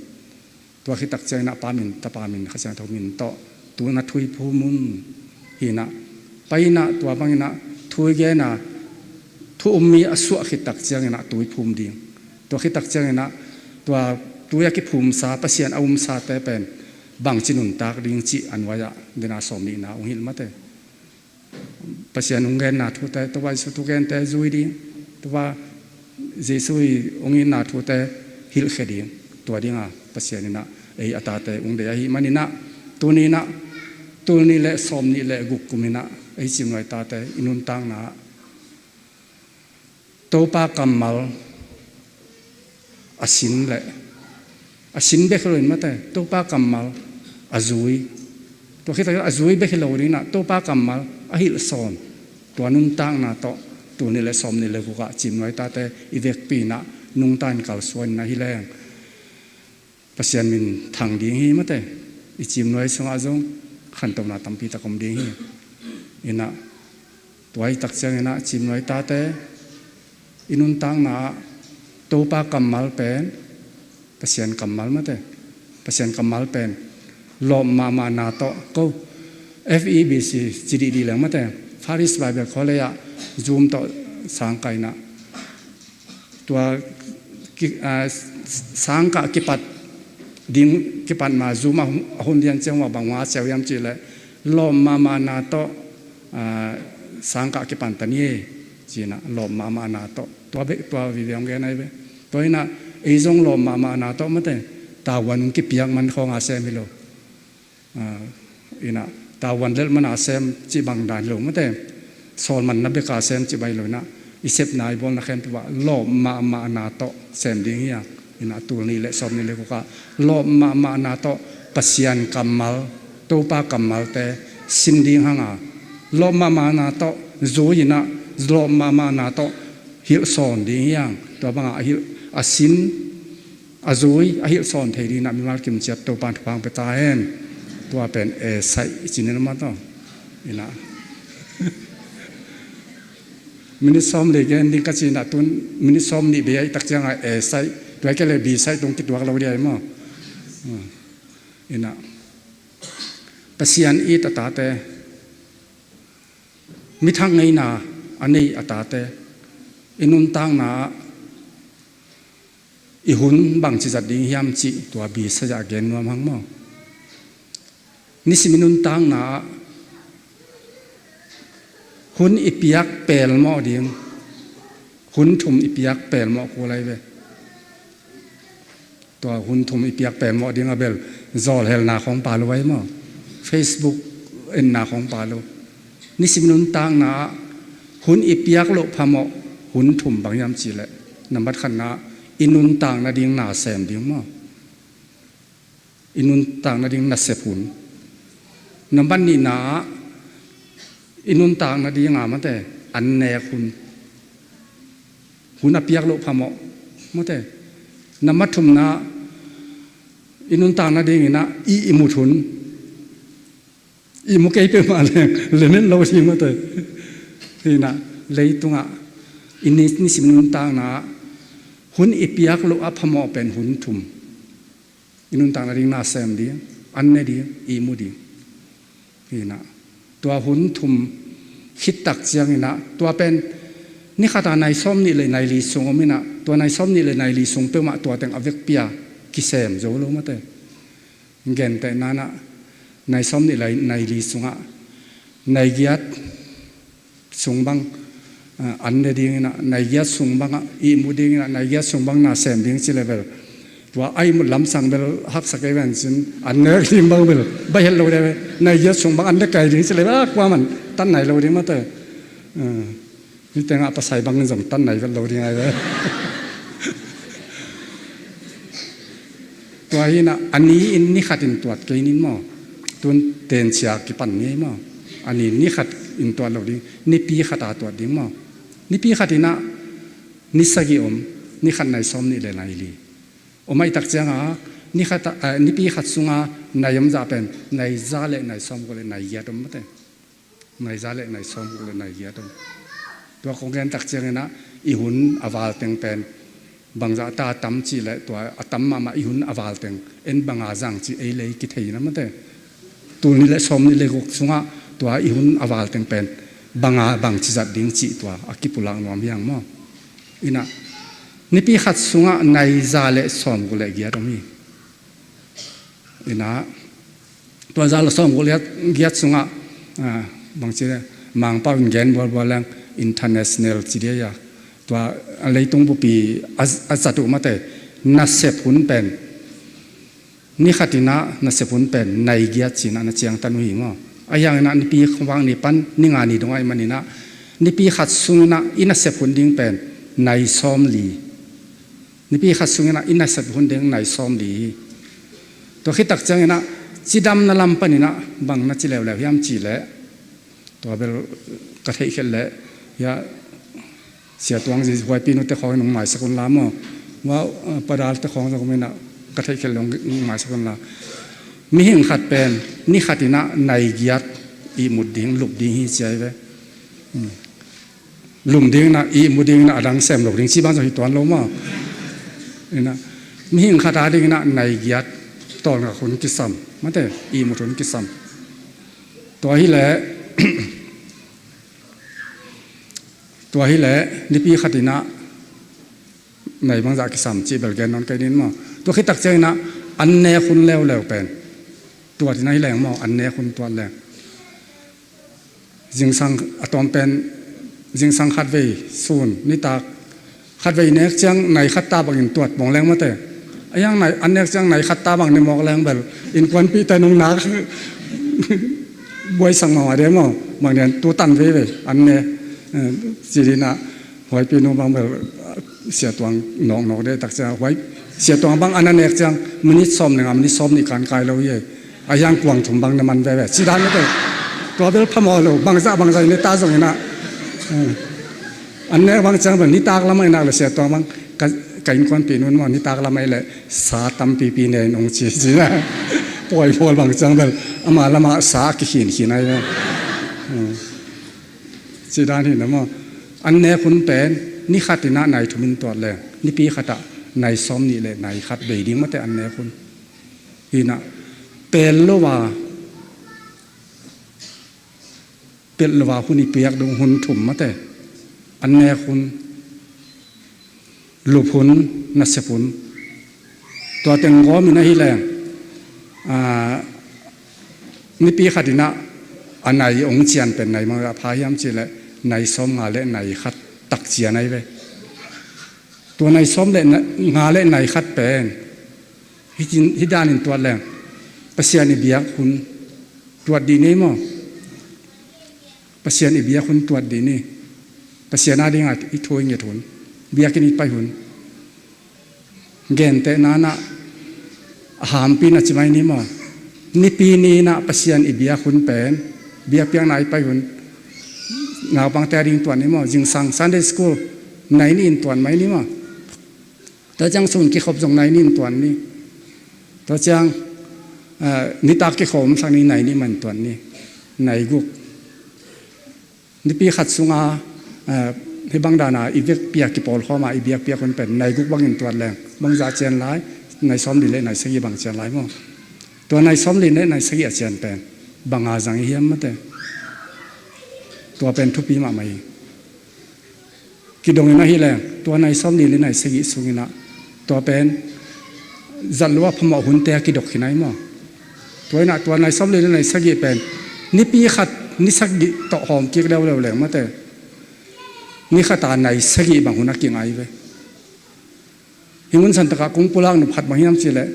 Tua khitak ciang inah Pa min, Tapa min, Kha Siangtho min tawh tu na tui phum un. Hi inah pai inah tua bang inah tui gena thu um mi a suah khitak ciang inah tui phum ding. Tua khitak ciang inah tua tui a kiphumsa, Pasian a umsate pen bangci nuntak ding cih a nuai-ah dena sawm nihna hong hilh mate. Pasian hong genna thute, Topa Jesu thugente zui ding, Topa Jesu i hong itna thute hilhkhia ding, tua dinga Pasian inah ei a tate hong deih ahih maninah, tuni inah, tul nih le sawm nih le guk kum inah ei Cimnuai tate i nuntakna ah Topa kammal a sin le, a sin bek hi loin mate, Topa kammal a zui. Tua khit a zui bek hi lo dinah, Topa kammal a hilhsawn. Tua nuntakna tawh, tul nih le sawm nih le gukah Cimnuai tate i vekpi inah nungta in kalsuan inah hi leng Pasian min thang ding hi mate. I Cimnuai sungah zong khantohna tampi tak om ding hi. Inah, tua i tak ciang inah Cimnuai tate i nuntakna ah Topa kammal pen, Pasian kammal mate. Pasian kammal pen lawp mahmahna tawh ko, F E B C ci dihdih leng mate. Far East Bible College ah Zoom tawh sang kaina tua ki, a, sangkah kipat Ding kipan ma Zoom a hun lian ciang uh a bang hua siau hiam cih leh lawp mahmahna tawh sangkah kipan ta ni e. Cinah lawp mahmahna tawh tua bek tua vive hong gen ahi ve. Tua inah ei zong lawp mahmahna tawh mate, tavuan hong kipiak man khawng a sem hi lo. Inah tavuan lelh man a sem cih bang dan hi lo mate. Sawl man na bek a sem cih bang hi lo inah i sepna i bawlna khempeuh ah lawp mahmahna tawh sem ding hi a. Inah tul nih le sawm nih le guk ah lawp mahmahna tawh Pasian kammal, Topa kammalte sin ding hang a, lawp mahmahna tawh zui inah lawp mahmahna tawh hilhsawn ding hi hang. Tua bangah a hilh a sin a zui a hilhsawn thei ding inah mimal kimciat Topa in thupha hong pia ta hen. Tua pen e saih i cih ni lo maw taw. Inah minit sawm le gen ding ka cih inah tun minit sawm nih bei a i tak ciangah e saih, tua i ke le bi saih tung kituak lo dia i maw. Inah Pasian it a tate, mithak ngeina a nei a tate, i nuntakna ah i hun bangci zat ding hiam cih tua bi saih ah gen nuam hang maw. Nisim i nuntakna ah hun i piak pelmawh ding, hun thum i piak pelmawh kul ahi ve. Tua hun thum i piak pelmawh ding a bel zawlhelna khawng pa lo ahi maw, Facebook enna khawng pa lo. Nisim i nuntakna ah hun i piak loh phamawh hun thum bang hiam cih leh, nambat khatna ah i nuntak nading na sem ding maw. I nuntak nading nasep hun. Nambat nihna ah i nuntak nading a mate, an nek hun, hun a piak loh phamawh mate. Nambat thumna ah i nuntak nading inah i ihmut hun. Ihmu kei peuhmah leng limit lo ding mate. Hinah leitungah i ni- nisim nuntakna ah hun i piak loh a phamawh pen hun thum. I nuntak nading na sem ding, an ne ding, ihmu ding. Hinah tua hun thum khittak cianginah tua pen ni khata nai sawm nih le nai li sung om inah, tua nai sawm nih le nai li sung peuhmah tua teng a vekpi a kisem zo lo mate. Gentehna inah nai sawm nih le nai li sungah nai giat sung bang an ne ding inah, nai giat sung bangah ihmu ding inah, nai giat sung bang na sem ding ci level. Tua a ihmut lamsang bel haksa kei ven cin, an nek ding bang bel bai het lo de ve. Nai giat sung bang an ne kai ding ci level a kuaman tan nai lo ding mate. Hi tengah pasai bangin zong tan nai vet lo ding ai ve. Tua hinah a ni in ni khatin tuat kei nin maw. Tun tencia kipan ni maw. A ni in ni khatin tuat lo ding, nipi khata tuat ding maw. Nipi khatinah ni sagih om, ni khat nai sawm nih le nai li om a i tak cianga ni khat, nipi khat sunga nai om zah pen nai za le nai sawm guk le nai giat om mate. Nai za le nai sawm guk le nai giat om. Tua kong gen tak cianginah i hun a val teng pen bangzah ta a tam cih leh tua a tam mahmah i hun a val teng en banga zang cih ei le ei kithei na mate. Tul nih le sawm nih le guk sungah tua i hun a val teng pen banga bangci zat ding cih tua a kipulak nuam hiang maw. Inah nipi khat sungah nai za le sawm guk le giat om hi. Inah tua za le sawm guk le giat sungah bangci le Mangpau in gen bualbual leng international ci dia, tua leitung bupi a zat uh mate nasep hun pen ni khatinah nasep hun pen nai giat cinah na ciangtan uh hi maw. A hianginah nipi khuavak ni pan ni nga ni dongah i maninah nipi khat sunginah i nasep hun ding pen nai sawm li. Nipi khat sunginah i nasep hun ding nai sawm li hi. Tua khitak cianginah cidamna lam paninah bang na ci leuleu hiam cih leh tua bel ka theihkhelh leh hia Sia Tuang zi huaipi nute khawng in hong maisak un la maw. Ua padalte khawng zong minah ka theihkhelh le hong maisak un la. Mihing khat pen ni khatinah nai giat ihmut ding lup ding hi ciai ve. Lum dinginah ihmu dinginah a dang sem lo ding ci bang zong hi tuan lo maw. Inah mihing khat a dinginah nai giat tawlngak hun kisam mate, ihmut hun kisam. Tua hileh tua hileh nipi khatinah nai bangzah kisam cih bel gen nawn kei nin maw. Tua khitak cianginah An nek hun leuleu pen tuat in ahi leng maw, an nek hun tuat leng. Zingsang a tawm pen, zingsang khatvei sun, nitak khatvei nek ciang nai khat ta bangin tuat mawk leng mate. A hiang nai, an nek ciang nai khat ta bang ne mawk leng bel innkuanpihte nong nak buaisak mahmah de maw. Bang nian tu tan veivei an ne, eh, ci dinah Huaipinu bang bel, ah, Sia Tuang nawknawk de tak ciang, huai Sia Tuang bang an a nek ciang minit sawm le nga, minit sawm nih kan kai lo hi. A hiang kuang thum bang na man veve. Ci dan mate. Tua bel phamawh lo, bangzah bangzah ne ta zong inah. Hmm. An nek bang ciang bel nitak lamah inah le Sia Tuang bang ka, ka innkuanpih nun maw, nitak lamah i le sa tampipi ne in ong ci, ci na. Pawi pawl bang ciang bel ama lamah sa a kikhinkhin ai ve. Hmm. Ci dan hi na maw. An nek hun pen ni khat inah nai thum in tuat leng, nipi khatah nai sawm nih le nai khat bei ding mate an nek hun. Hinah pel lo a, pel lo a hun i piak dong hun thum mate. An nek hun, lup hun, nasep hun. Tua teng gawmin ahi leng, ah, nipi khat inah a nai ong cian pen nai mang a pha hiam cih leh nai sawm nga le nai khat tak cian ai ve. Tua nai sawm le na-, nga le nai khat pen hih, hih danin tuat leng Pasian i biak hun tuat dih ni maw. Pasian i biak hun tuat dih ni. Pasian a dingah i thu i nget hun, biakinn i pai hun. Gentehna inah a hampi na ci mai ni maw. Nipi ni inah Pasian i biak hun pen, biakpiakna i pai hun. Naupangte a ding tuan ni maw. Zingsang Sunday school nai nih in tuan mai ni maw. Tua ciang sun kikhop zong nai nih in tuan ni. Tua ciang, eh, nitak kikhop omsak ni, nai nih mah in tuan ni. Nai guk. Nipi khat sunga, eh, hih bang dana i vekpi a kipawlkhawma i biakpiak hun pen nai guk bangin tuat leng bangzah cian lai, nai sawm li le nai sagih bang cian lai maw. Tua nai sawm li le nai sagih a cian pen banga zang i hiam mate. Tua pen thupi mahmah hi. Kidongin ahi leng tua nai sawm li le nai sagih sunginah tua pen zat lo a phamawh hunte a kidok hi nai maw. Tua inah tua nai sawm li le nai sagih pen nipi khat ni sagih tawh hawm kik leuleu leng mate. Ni khata nai sagih bang hun a kingai ve. Hi mun santakah kong pulak nop khat bang hiam cihleh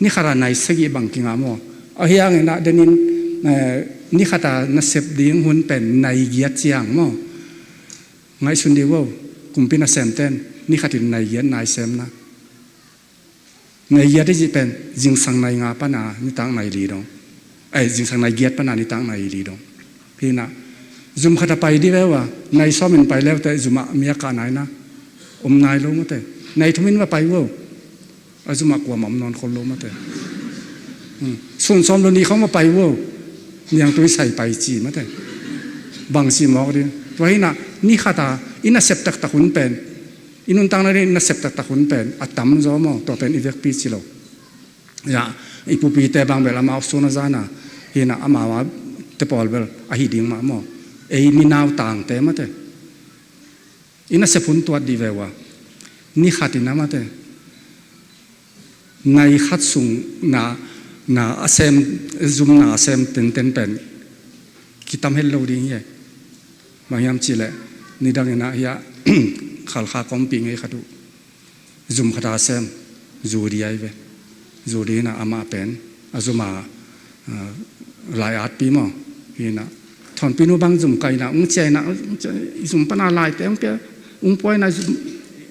ni khata nai sagih bang kinga maw. A hianginah denin, eh, ni khata nasep ding hun pen nai giat ciang maw. Ngaihsun dih uh, kumpi nasemten ni khatin nai giat nai semna. Nai giat i cih pen zingsang nai nga pana nitak nai li dong. Ai, zingsang nai giat pana nitak nai li dong. Hinah zum khata pai dih veu a, nai sawmin pai leute zumah mi a kah nai na. Om nai lo mate. Nai thumin va pai uh. A zumah kuamah om nawn khol lo mate. Hmm. Sun sawm lo ni khawng va pai uh. Niangtui sai pai ci mate. Bang ci mawk ding. Tua hinah ni khata i nasep taktak hun pen, i nuntakna ding i nasep taktak hun pen a tamzaw maw, tua pen i vekpi ci lo. Ya, i pupite bang bel amau sun a zana hinah amau a te pawl bel ahi ding mah maw. Ei minau tangte mate. I nasep hun tuat dih veu a, ni khat inah mate. Nai khat sung na, na a sem, zum na a sem tenten pen kitam het lo ding hi. Bang hiam cihleh nidang inah hiah Khalkha kawmpi ngei khat uh zum khata sem, zu dih ai ve. Zu dih inah amah pen a zuma, ah, lai atpi maw. Hinah Thawnpi nu bang zum kai inah ung cia inah, ung cia, i zum pana laite ung pia, ung pua inah zum,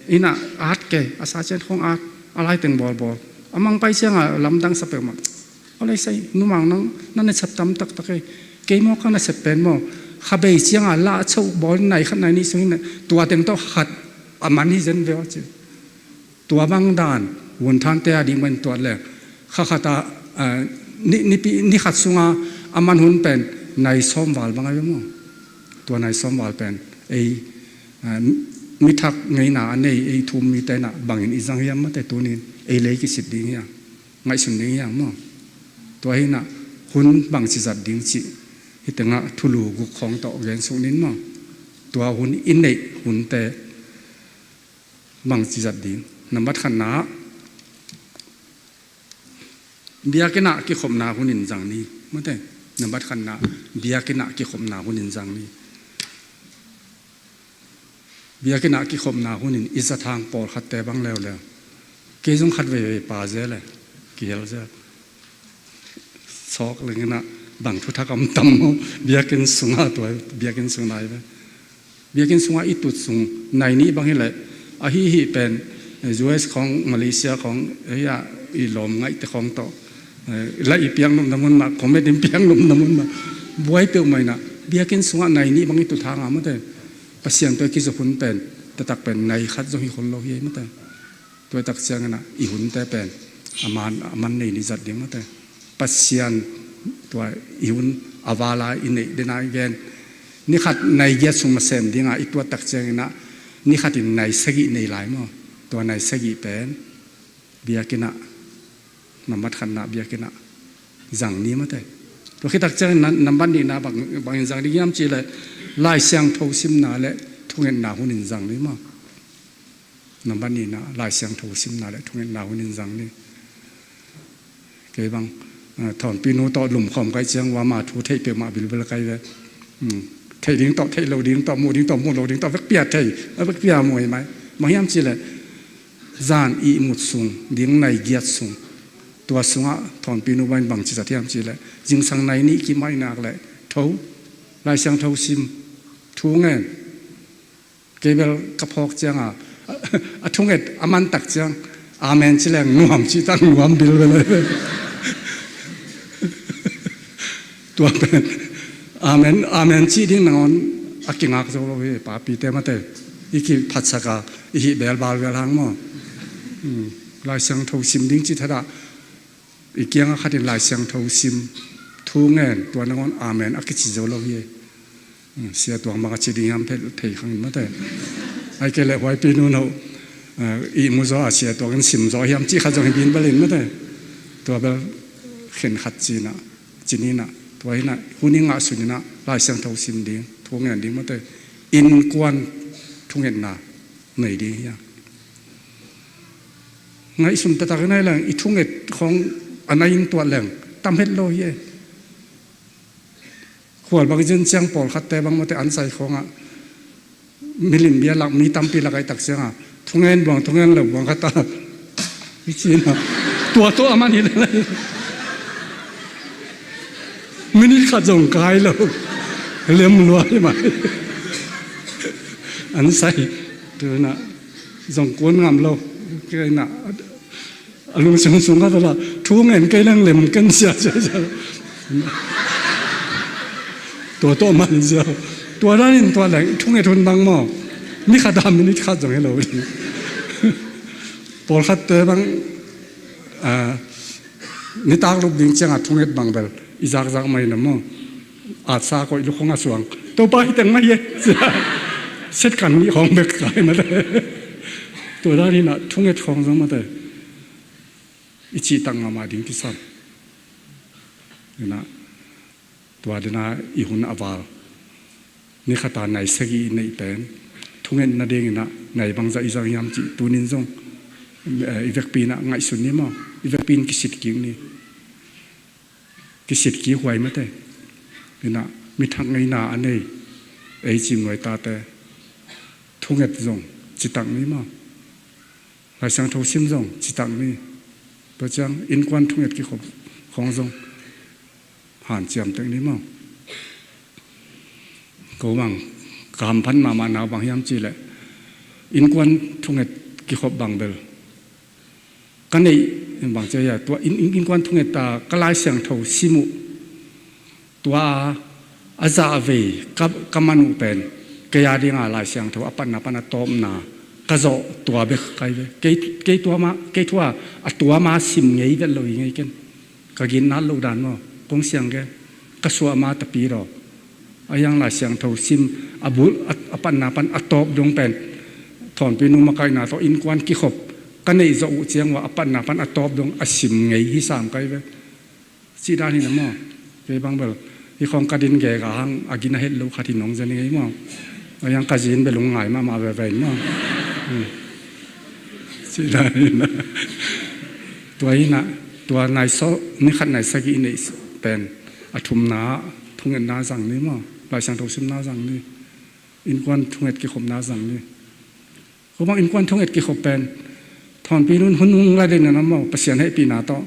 inah at kei, a sa cian khawng at, a laiteng bawlbawl. A mang pai cianga lamdang sa peuhmah. A lei sai, numang nang na nasep tam taktak ei. Kei maw ka nasep pen maw. Kha bei cianga la a choh bawl nai khat nai nih sung inah tua teng tawh khat a man hi zen veu a ci. Tua bang dan vunthante a ding bang tuat leng kha khata, ah, ni, nipi, ni khat sunga a man hun pen nai sawm val bang a ve maw. Tua nai sawm val pen ei, ah, mithak ngeina a nei ei thu-um mite inah bangin i zang hiam mate tunin ei lei kisit ding hiam. Ngaihsun ding hiam maw. Tua hinah hun bangci zat ding cih hih tengah thulu guk khawng tawh gensuk nin maw. Tua hun i neih hunte bangci zat ding. Nambat khatna, Biakinn ah kikhopna hunin zang ni. Mate, nambat khatna, biakinn ah kikhopna hunin zang ni. Biakinn ah kikhopna hunin i zat hang pawlkhatte bang leuleu. Kei zong khat veivei pa zel e, kihel zel. Sawk leng inah bang thuthak om tam maw? Biakinn sungah tua, biakinn sung nai ve. Biakinn sungah i tut sung nai nih bang hileh, ahi hih pen, eh, U S khawng, Malaysia khawng, eh, ah, i lawm ngaihte khawng tawh, eh, la i piak nopna mun mah, comment in piak nopna mun mah, buai peuhmah inah, biakinn sungah nai nih bang i tut hang a mate, Pasian tawh i kizop hun pen, taktak pen nai khat zong hi khol lo hi ei mate. Tua tak ciangin ah i hunte pen a man, a man nei ni zat ding mate. Pasian tua i hun a vala i neih dena i gen. Ni khat nai giat sung masem dinga i tuat tak ciangin ah ni khatin nai sagih nei lai maw? Tua nai sagih pen biakinn ah, nambat khatna biakinn ah zang ni mate. Tua khit tak ciangin na-, nambat nihna bang, bangin zang ding hiam cihleh Lai Siangtho simna le thungetna hunin zang ni maw? Nambat nihna, Lai Siangtho simna le thungetna hunin zang ni. Kei bang, eh, Thawnpi nu tawh lumkhawm kai ciang, wa ma thu theih peuhmah bilbel kai ve. Hmm. Theih ding tawh, theih lo ding tawh, muh ding tawh, muh lo ding tawh, vekpi a thei, a vekpi a muh hi mai. Bang hiam cihleh, zan ihmut sung, ding nai giat sung. Tua sungah Thawnpi nu bangin bangci zat hiam cihleh, zingsang nai nih kimainak le, tho, Lai Siangtho sim, thu ngen, Kei bel ka phawk cianga, a thunget a man tak ciang, amen ci leng nuam cih tak nuam bilbel. Tua pen, amen, amen cih ding nangawn a kingak zo lo hi, papite mate. I kiphatsak a, i hih belbal vel hang maw? Hmm, Lai Siangtho sim ding cih thadah, i kiangah khatin Lai Siangtho sim, thu ngen, tua nangawn amen a kici zo lo hi. Sia Tuang bang a ci ding hiam thei, thei khang in mate. Ai kei leh huaipi nu no, eh, i mu zaw a Sia Tuang in sim zaw hiam cih khat zong hi bin bel in mate. Tua bel khen khat cinah, cininah, tua hinah, hun i ngah suninah, Lai Siangtho sim ding, thu ngen ding mate. Innkuan thungetna nei ding hiam. Ngaihsun taktak i nai leng, i thunget khawng a nai in tuat leng, tam het lo hi e. Khual bang i zin ciang pawlkhatte bang mate an sai khawngah, milim bia lak, mi tampi lak ahi tak ciangah, thungen buang, thungen lo buang khat a. I cinah, tua tawh a man hi lel. Minute khat zong kai lo. Lem lua hi mai. An sai. Tunah zong kuan ngam lo. Kei na a lungsim sung khat a la, thu ngen kei leng lem ken sia sia sia. Tua tawh man sia. Tua danin tua leng thunget hun bang maw? Mi khat a minute khat zong hi lo. Pawlkhatte bang, ah, nitak lup ding ciangah thunget bang bel i zakzak mai na maw? Atsa koih lukhong a suang, Topa hi teng mah hi e. Set kan nih khawng bek kai mate. Tua dan hinah thunget khawng zong mate i cihtak mahmah ding kisam. Hinah tua dena i hun a val. Ni khata nai sagih i neih pen thungetna dinginah nai bangzah i zang hiam cih tunin zong, eh, i vekpi inah ngaihsun ni maw? I vekpi in kisitkik ni. Kisitkik huai mate. Inah mi thak ngeina a nei ei cimnuai tate thunget zong citak ni maw? Lai Siangtho sim zong citak ni. Tua ciang innkuan thunget kikhop khawng zong hanciam tek ni maw? Ko bang ka hamphat mahmah na bang hiam cihleh, innkuan thunget kikhop bang bel ka neih bang cia hia, tua in, in, innkuan thunget ta ka Lai Siangtho sim uh. Tua a zahvei ka, ka man uh pen kei a dinga Lai Siangtho a patna pan a tawpna ka zawh tua bek kai ve. Kei, kei tua ma, kei thua a tua ma sim ngei vet lo hi ngei ken. Ka ginat lo dan maw? Kong siang gen. Ka suah ma tapi daw. A hiang Lai Siangtho sim a bul, a, a patna pan a tawp dong pen Thawnpi nu makaihna tawh innkuan kikhop ka neih zawh uh ciang uh a patna pan a tawp dong a sim ngei hi sam kai ve. Cih dan hi na maw? Kei bang bel hi khawng ka din gega hang a gin a het lo khat hi nong zen ngei maw? A hiang ka zin bel ung ngai mahmah veve in maw? Hmm. Cih dan hi na. Tua hi na. Tua nai sawm, ni khat nai sagih i neih pen a thumna ah thungetna zang ni maw? Lai Siangtho simna zang ni. Innkuan thunget kikhopna zang ni. Ko bang innkuan thunget kikhop pen Thawnpi Nun hun hong la den a maw, Pasian hehpihna tawh.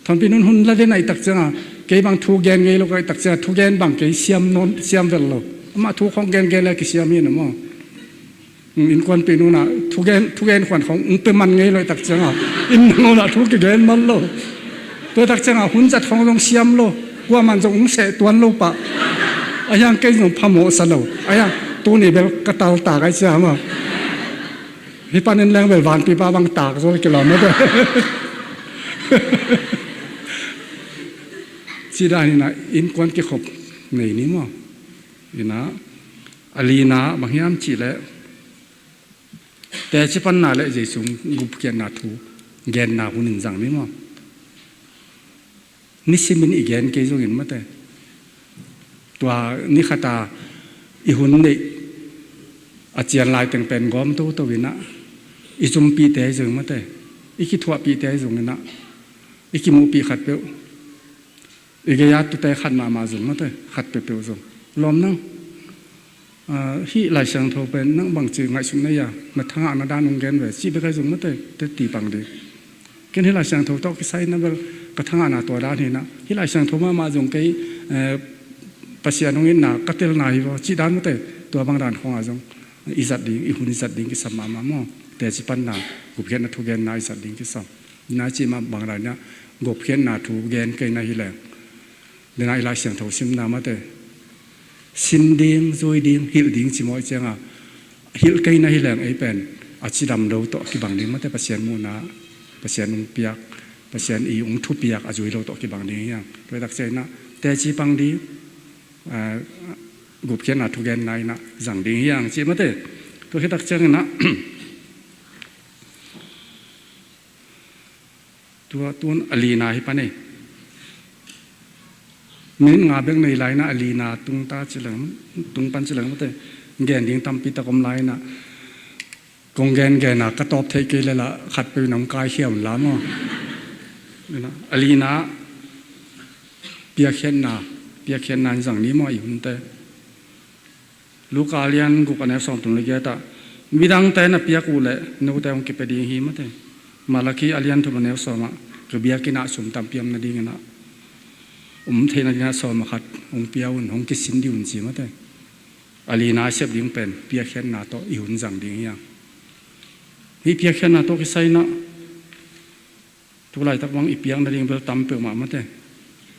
Thawnpi Nun hun la den ahih tak ciangin kei bang thu gen ngei lo ka hih tak ciangin thu gen bang kei siam nawn, siam vel lo. Amah thu khong gen gen le kisiam hi na maw. Innkuanpih Nun ah thugen, thugen khuan khong hong pia man ngei lo ahih tak ciangin inn nangawn ah thu kigen man lo. Tua ahih tak ciangin hun zat khong zong siam lo. Kuaman zong hong seh tuan lo pah. A hiang kei zong phamawh sa lo. A hiang tuni bel ka tal tak ai ciam a. Hih panin leng bel vanpipa bang tak zaw kilawm mate. Ci dan hi na innkuan kikhop nei ni maw? Hi na a lina bang hiam cih leh teci panna le Jesu gupkhiatna thu genna hun in zang ni maw? Nisimin i gen kei zongin mate. Tua ni khata i hun neih a cian lai teng pen gawm toto in ah i zumpihte zong mate. I kithuahpihte zong in ah i kimuhpih khat peuh. I gei-a tute khat mahmah zong mate, khat peuhpeuh zong. Lawm nang, ah, hih Lai Siangtho pen nang bangci ngaihsut na hia, na thangahna dan hong gen ve, cih bek ahi zong mate, teci pang ding. Ken hih Lai Siangtho tawh kisai na bel ka thangahna tua dan hi na. Hih Lai Siangtho mahmah zong kei, eh, Pasian hong itna ka telna hi vaw, cih dan mate, tua bang dan khong ah zong i zat ding, i hun i zat ding kisam mahmah maw. Teci panna, gupkhiatna thugenna i zat ding kisam. Na cih mah bang dan in ah gupkhiatna thu gen kei na hi leng. Dena i Lai Siangtho simna mate. Sin ding, zui ding, hilh ding ci mawh ciangin hilh kei na hi leng ei pen a cidam lo tawh kibang ding mate, Pasian muhna, Pasian hong piak, Pasian i hong thupiak a zui lo tawh kibang ding hi hang. Tua hi tak ciangin ah teci pang ding, ah, gupkhiatna thugenna in ah zang ding hi hang ci mate. Tua hi tak ciangin ah Tua tun a lina hi pan ei. Minute nga bek nei lai in ah a lina tung ta ci leng, tung pan ci leng mate. Gen ding tampi tak om lai in ah kong gen gen a ka tawp theih kei leh lah khat peuh in ah hong kaikhia un la maw. A lina piakkhiatna, piakkhiatna in zang ni maw i hunte. Luka a lian guk a neu sawmthum le giat ah, midangte na piak uh leh note hong kipia ding hi mate. Malakhi a lian thum a neu sawm ah, ka biakinn ah sum tampi om nadingin ah, om theih nadingin ah sawm ah khat hong pia un, hong kisin dih un ci mate. A lina a sep ding pen piakkhiatna tawh i hun zang ding hi hang. Hih piakkhiatna tawh kisai in ah tu laitak bang i piak nading bel tam peuhmah mate.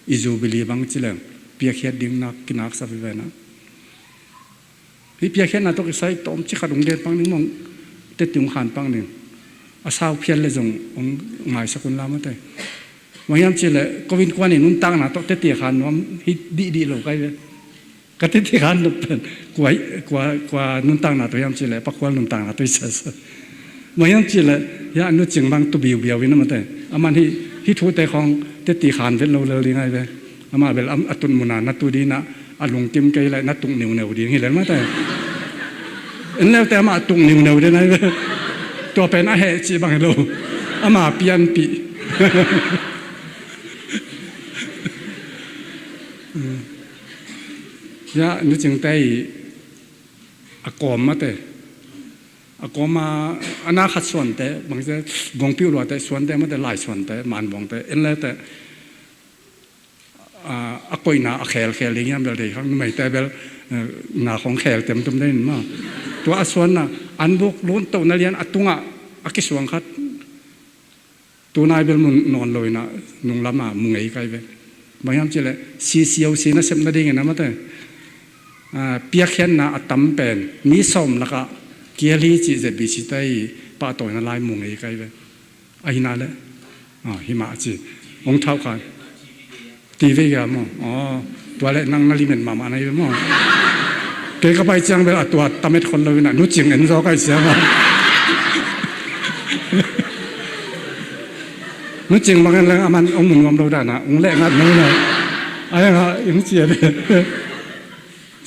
I Jubilee bang ci leng piakkhiat ding nak kinaksa veve na. Hih piakkhiatna tawh kisai tawmcik khat hong gen pak ning maw, teci hong khan pak ning. A sau phial leh zong hong maisak un la mate. Bang hiam cih leh ko innkuan in nuntakna tawh teci khan nuam hi dihdih lo kai ve. Ka teci khan nop pen kua, kua, kua nuntakna tawh hiam cih leh Pakhual nuntakna tawh hi sasa. Bang hiam cih leh hia Nu Cing bang tu biubiau in a mate. Aman hih, hih thute khong teci khan vet lo lel ding ai ve. Amah bel a, a tun mun ah na tu ding in ah a lungkim kei leh na tuk niuneu ding hi lel mate. En leute amah a tuk niuneu ding ai ve. Tua pen a heh cih bang hi lo. Amah pianpih. Ya, Nu Cingte i a kawm mate. A kawm a, a na khat suante, bangte, Gongpih luate suante mate, lai suante, manbawngte, en leute, a, a koihna a khelkhel ding hiam bel dei khang, numeite bel, eh, na khong khel temtum dei in maw. Tua a suanna, an buk luntohna lian a tungah a kisuang khat, tunai bel mu nawn lo in ah nunglam ah mu ngei kai ve. Bang hiam cih leh C C O C nasep nadingin a mate. Ah, piakkhiatna a tam pen mi sawm lakah kial hi cih Z B C te i pahtawina lai mu ngei kai ve. Ahi na leh, ah, hi mah ci. Hong thau khan. Ti ve ia maw? Aw, tua leh nang na limit mahmah na hi ve maw? Kei ka pai ciang bel a tua tamet khol lo in ah Nu Cing en zaw kai sia maw? Nu Cing bang en leng aman hong mu nuam lo dan ah hong leh ngat no na. Ai nga hong cia de.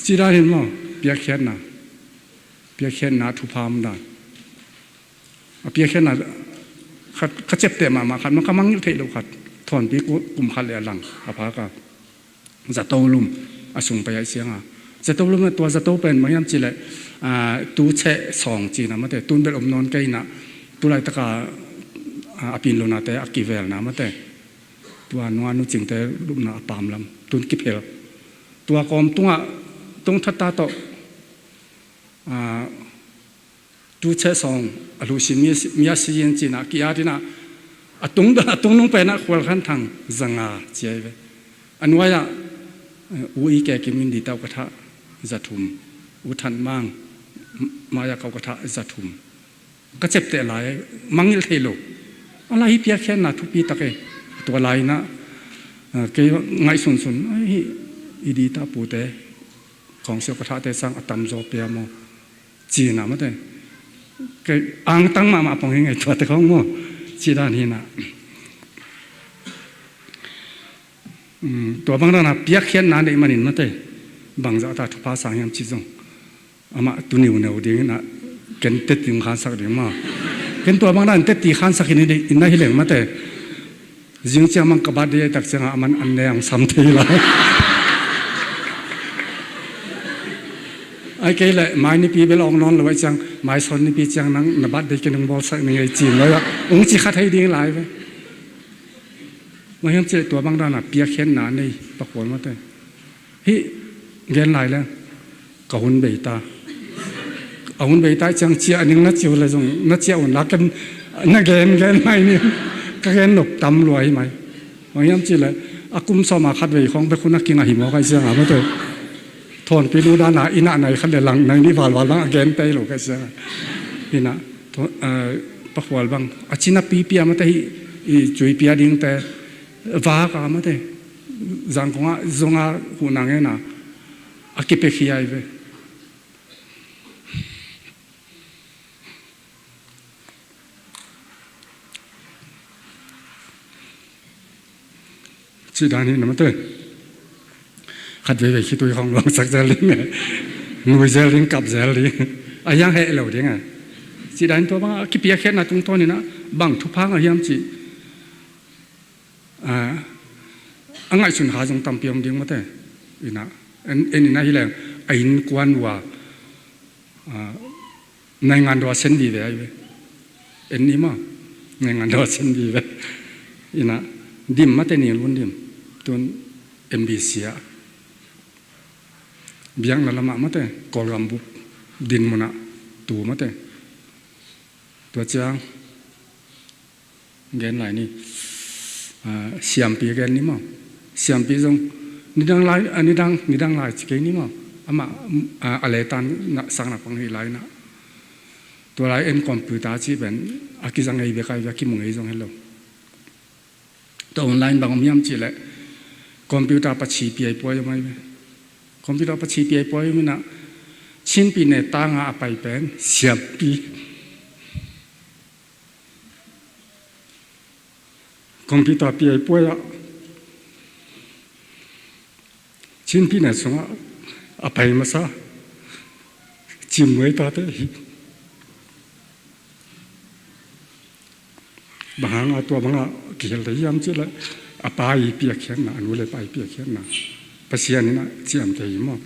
Ci dan hi maw? Piakkhiatna. Piakkhiatna thupha om dan. A piakkhiatna khat, ka ciapteh mahmah khat, man ka mangngilh theih loh khat. Thawnpi ku-, kum khat le a lang a phak a, zato lum a sung pai a siang a. Zato lum a, tua zato pen bang hiam cih leh, aa, tucheh sawng cihna mate, tun bel om nawn kei in ah, tu laitak a, aa, a pin lo nate a kivelna mate. Tua nua nu Cingte lupna a pamlam, tun kiphel. Tua kawm tungah, tung thata tawh, aa, tucheh sawng a luhsin mi a si, mi a si in cih in ah ki-at in ah, a tung, a tungnung pen ah Khual Khan Thang za nga ci ahi ve. A nuai-ah, eh, U I Ke Kim in dita uh ka thah za thum, U Than Mang mai-ah ka uh ka thah za thum. Ka ciapteh lai, mangngilh thei lo. A lai hi piakkhiatna thupi tak e. Tua lai in ah, eh, kei ngaihsunsun, ai, hih i dita pute khawng siau ka thahte sang a tamzaw pia maw, cihna mate. Kei angtang mahmah pong hi ngei tuate khawng maw, cih dan hi in ah. Um, tua bang dan a piakkhiatna neih manin mate, bangzah ta thupha sang hiam cih zong amah tu niuneu ding in ah, ken teti hong khansak ding maw. Ken tua bang dan teti khansak in, in, in na hi leng mate, zing ciang mang ka birthday a tak ciang a, aman an ne hong sam thei lai. Ai kei leh mai nipi bel awk nawn lo ahih ciang, mai sawn nipi ciang nang na birthday ken hong bawlsak ning ei ci in lo ah, hong ci kha thei ding lai ve. Bang hiam cih leh tua bang dan a piakkhiatna nei pakhual mate. Hih gen lai leng, ka hun bei ta. A hun bei ta ciang ciah ning na ci uh leh zong na ciah un la, ken na gen gen mai ni. Ka gen nop tam lua hi mai. Bang hiam cih leh a kum sawm a khat vei khawng bek hun a kingah hi mawk ahih ciang a mate. Thawnpi nu dan a inn ah nai khat le lang nai nih valval bang a gen pei lo ka sia. Inn ah thawn, eh, pakhual bang a cina pipi a mate hi, i cui pia dingte vak a mate. Zangkong ah zong a huhna ngen a, a kipia khia hi ve. Cih dan hi na mate. Khat veivei khitui khawng luangsak zel ding e. Nui zel ding, kap zel ding. A hiang heh lo ding e. Cih dan tua bang a kipiakkhiatna tungtawn in ah bang thupha ngah hiam cih, a, a ngaihsun kha zong tampi om ding mate. In ah, en, en in ah hi leng a innkuan uh a, a, naingan dua sen vive ahi ve. En ni maw, naingan dua sen vive. In ah dim mate, ni lun dim. Tun M B C ah biakna lamah mate, Kawlgam bup dinmun ah tu mate. Tua ciang gen lai ni. Ah, Siampi gen ni maw. Siampi zong nidang lai, ah, nidang, nidang lai ci kei ni maw. Amah, ah, a letan na, sang na pang hi lai na. Tua lai en computer cih pen a kizang ei bek ahi ve, a kimu ngei zong hi lo. Tua online bang om hiam cih leh computer pachi piai puai om ahi ve. Computer pachi piai puai om in ah Chinpi ne tanga a pai pen Siampi. Computer piai puai ah Chinpi ne sungah a pai masa Chin Muay Thai te hi. Bang hang a tua bang a kihel te hiam cih leh a pa i piakkhiatna, a nu le pa i piakkhiatna Pasian in ah ciamteh hi maw.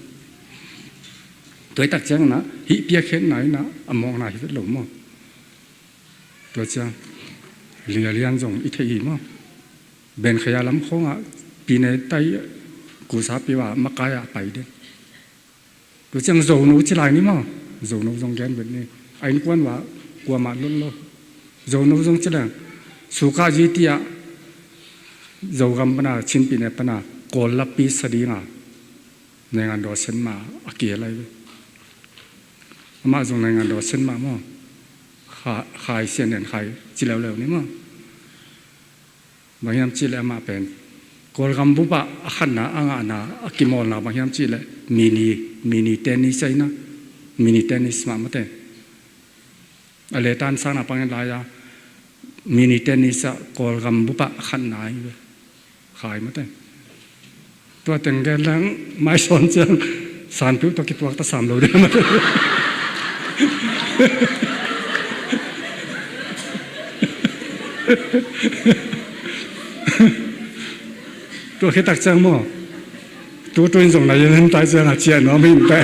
Tua hi tak ciang in ah hih piakkhiatna in ah a mawkna hi vet lo maw. Tua ciang lialian zong i theih hi maw. Benkhaya lam khawngah pine tai kusa piu a makai ah pai den. Tua ciang Zono ci lai ni maw. Zono zong gen vet ni. A innkuan uh ah kuamah lotlo. Zono zong ci leng Suka Ziti ah Zogam pana Chinpi ne pana Kawl lapi sa dinga Naingandaw Senma a kiel ahi ve. Amah zong Naingandaw Senma maw. Kha-, khai sian en khai ci leuleu ni maw. Bang hiam cih leh amah pen Kawlgam bup ah a khatna, a ngahna, a kimawlna bang hiam cih leh mini, mini tennis ahi na. Mini tennis mah mate. A letan sang na pang en lai a mini tennis ah Kawlgam bup ah a khatna ahi ve. Khai mate. Tua teng gen leng mai sawn ciang sanpiu tawh kituak ta sam lo ding mate. Tua khit tak ciang maw, tu tu in zong na yen hen tai ciang a ciah nuam hi in teh.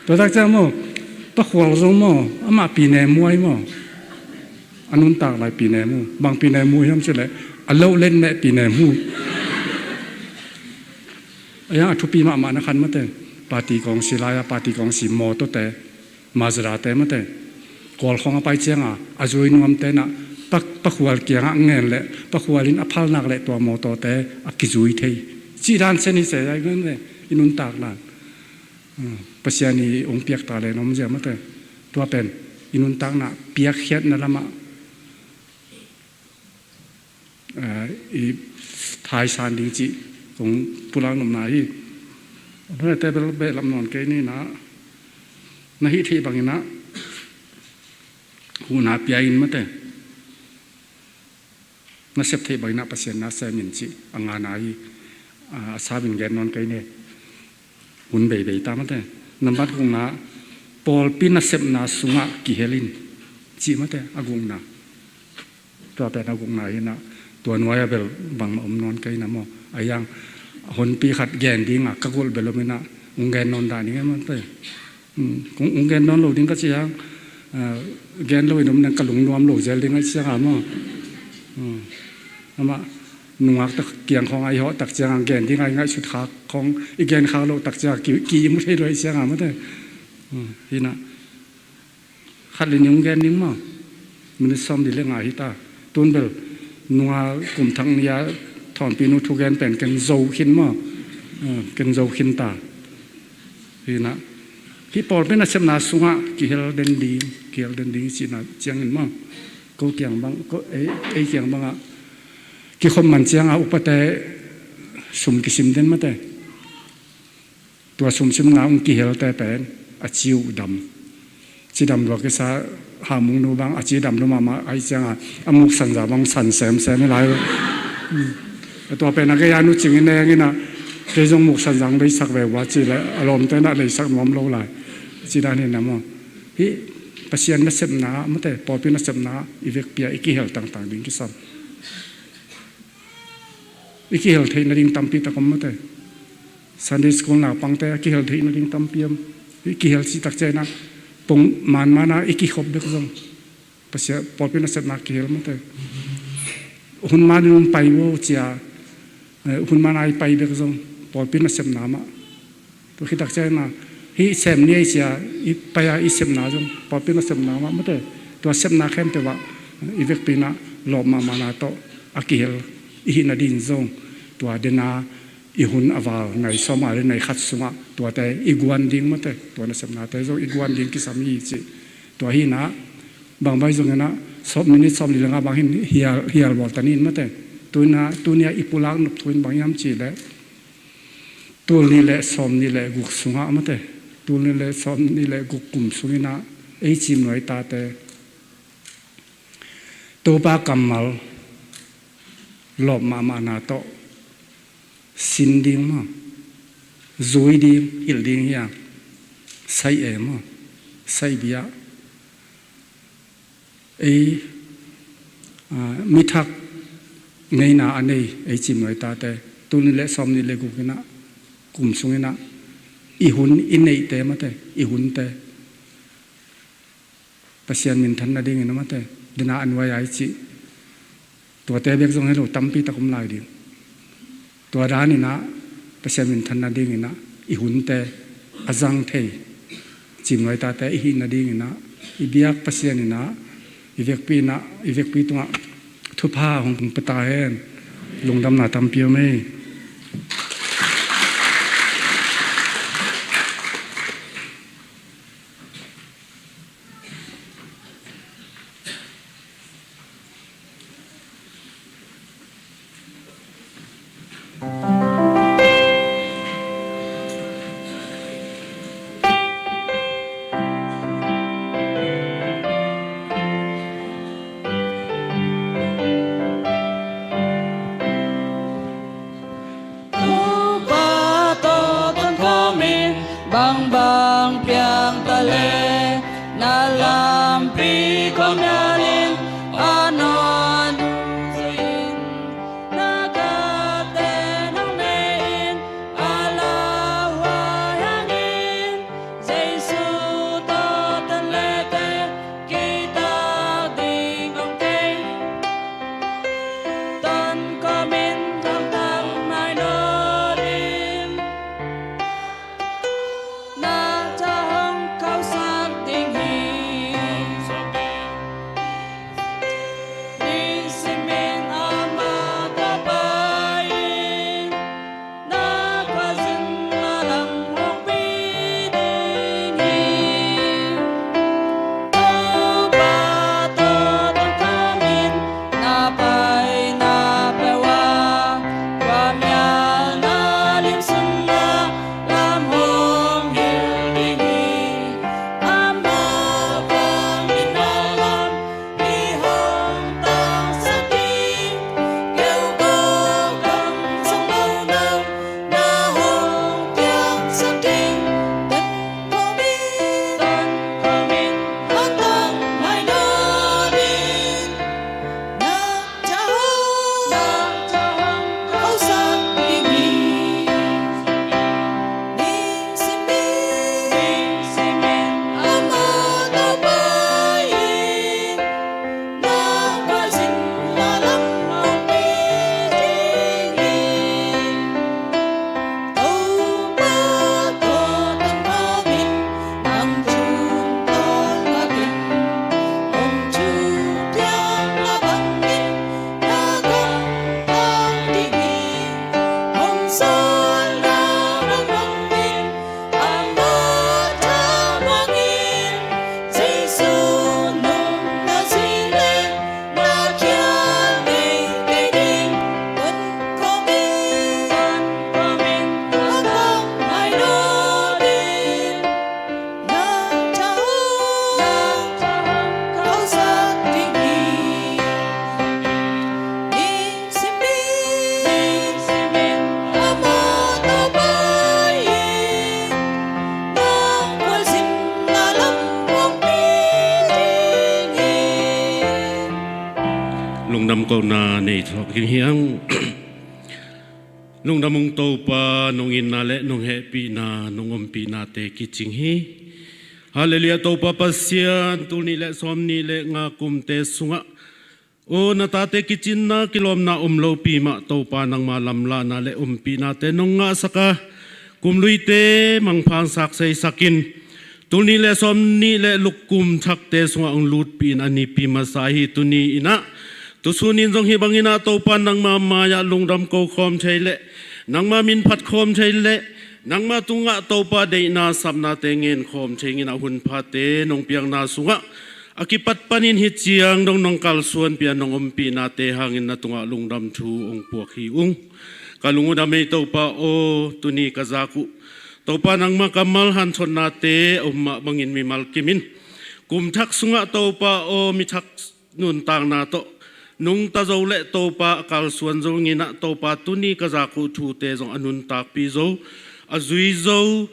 Tua tak ciang maw, Pa Khual zong maw, amah Pi Ne Muai maw, a nuntak lai Pi Ne Mu. Bang Pi Ne Mu hiam cih leh a loh let meh Pi Ne Mu. A yang a thupi mahmah na khan mate, party kongsi lai-a, party kongsi mawtawte, Mazda te mate, Kawl khawng a pai cianga a zui nuamte na, Pa, Pa Khual kiangah ngen leh Pa Khual in a phalnak leh tua mawtawte a kizui thei. Cih dan sen hi se ai ngen le i nuntak dan. Hmm, Pasian i ong piak ta le nom zia mate. Tua pen i nuntakna piakkhiatna lamah, eh, i thaisan ding cih kong pulak nopna hi. Nunate bel behlap nawn kei ni na, na hih theih bangin ah huhna pia in mate, na sep theih bangin ah Pasian na sem in cih a ngana hi. A, a sabin gen nawn kei ni. Hun beibei ta mate. Nambat gukna, pawlpi nasepna sungah kihel in cih mate a gukna. Tua pen a gukna hi na, tua nuai a bel bangmah om nawn kei na maw. A yang honpi khat gen dinga ka gulh bel om hi na, ung gen nawn dah ning e mate. Hmm, kung ung gen nawn lo ding ka ci hang, ah, gen lo in om nang ka lungnuam lo zel ding a ciang a maw. Hmm. Amah nungak tak kiang khawng a i hawh tak ciang a gen ding a i ngaihsut khak khawng i gen khak loh tak ciang a ki, ki i mu thei lo a i ciang a mate. Hmm, hi na. Khat le nih ung gen ding maw. Minute sawm li le nga hi ta. Tun bel nunga kum thak ni a thawnpi nu thugen pen ken zo khin maw. Hmm, ken zo khin ta. Hi na, hih pawlpi nasepna sungah kihel den ding, kihel den ding cihna ciangin maw, ko kiang bang, ko ei, ei kiang bangah kikhop man cianga upate sum kisim den mate. Tua sumsimna ung kihelte pen a ci uh dam. Cidam lua kisa Hamung nu bang a cidam lua mahmah ahi cianga a muksanza bang san semsem hi lai. Hmm. Tua pen a gei a nu cingin nengin a kei zong muksanza leisak ve ua ci le a lawmte na leisak nuam lo lai. Ci dan hi na maw. Hih Pasian nasepna mate, pawlpi nasepna i vekpi a i kihel tangtang ding kisam. I kihel theih nading tampi tak om mate. Sunday school naupangte a kihel theih nading tampi om. I kihel cih tak ciangin a pong manmana i kikhop bek zong Pasian pawlpi nasepna kihel mate. Hun manin hun pai vo cia, eh, hun mana i pai bek zong pawlpi nasepna mah. Tua khit tak ciangin a hih sem ni ei cia i pai a i sepna zong pawlpi nasepna mah mate. Tua sepna khempeuh ah i vekpi in a lawp mahmahna tawh a kihel i hih nading zong tua dena i hun a val nai sawm a le nai khat sungah tuate i guan ding mate, tua nasepnate zong i guan ding kisam hi ci. Tua hi na, bangbai zongin a sawm minit sawm li le nga bang hin hial, hial bawl ta nin mate. Tuina, tunia i pulak nop thu in bang hiam ci le, tul nih le sawm nih le guk sungah mate, tul nih le sawm nih le guk kum sungin a ei cimnuai tate Topa kammal lawp mahmahna tawh sin ding maw, zui ding, hilh ding hi a, sai e maw, sai bia. Ei, ah, mithak ngeina a nei ei cimnuai tate tul nih le sawm nih le guk in a kum sungin a i hun i neihte mate, i hunte Pasian minthan nadingin a mate, dena a nuai a i cih tuate bek zong hi lo tampi tak om lai ding. Tua danin a Pasian minthan nadingin a i hunte a zang thei cimnuai tate i hih nadingin a i biak Pasian in a i vekpi in a i vekpi tungah thupha hong pia ta hen. Lungdamna tampi om ei. Topa tawh tonkhawmin bangbang piang ta le, na lampi khuamialin a nawn uh zahin, na kate Hiang. Lungdam ung Topa, nong itna le nong hehpihna, nong ompihnate kicing hi. Halleluiah Topa Pasian, tul nih le sawm nih le nga kumte sungah, aw, na tate kicinna kilawmna om lopi mah Topa, nangma lamlahna le ompihnate nong ngahsak a, kum luite mangpha hong sakseisak in, tul nih le sawm nih le luk kum thakte sungah hong lutpih in a nipi masa hi. Tuni in ah, tusun in zong hih bangin ah Topa, nangma mai-ah lungdam ko khawm thei le, nangma min phat khawm thei le, nangma tungah Topa, deihna sapnate ngen khawm thei in ah, hun phate nong piakna sungah a kipat panin hih ciang dong nong kalsuanpih a, nong ompihnate hangin na tungah lungdam thu hong puak hi ung. Ka lung uh dam ei Topa aw, tuni ka zak uh Topa, nangma kammal hanthotnate om mah bangin mimal kim in, kum thak sungah Topa aw, mi thak nuntakna tawh nungta zo le Topa, a kalsuan zo in ah Topa, tuni ka zak uh thute zong a nuntakpih zo, a zui zo,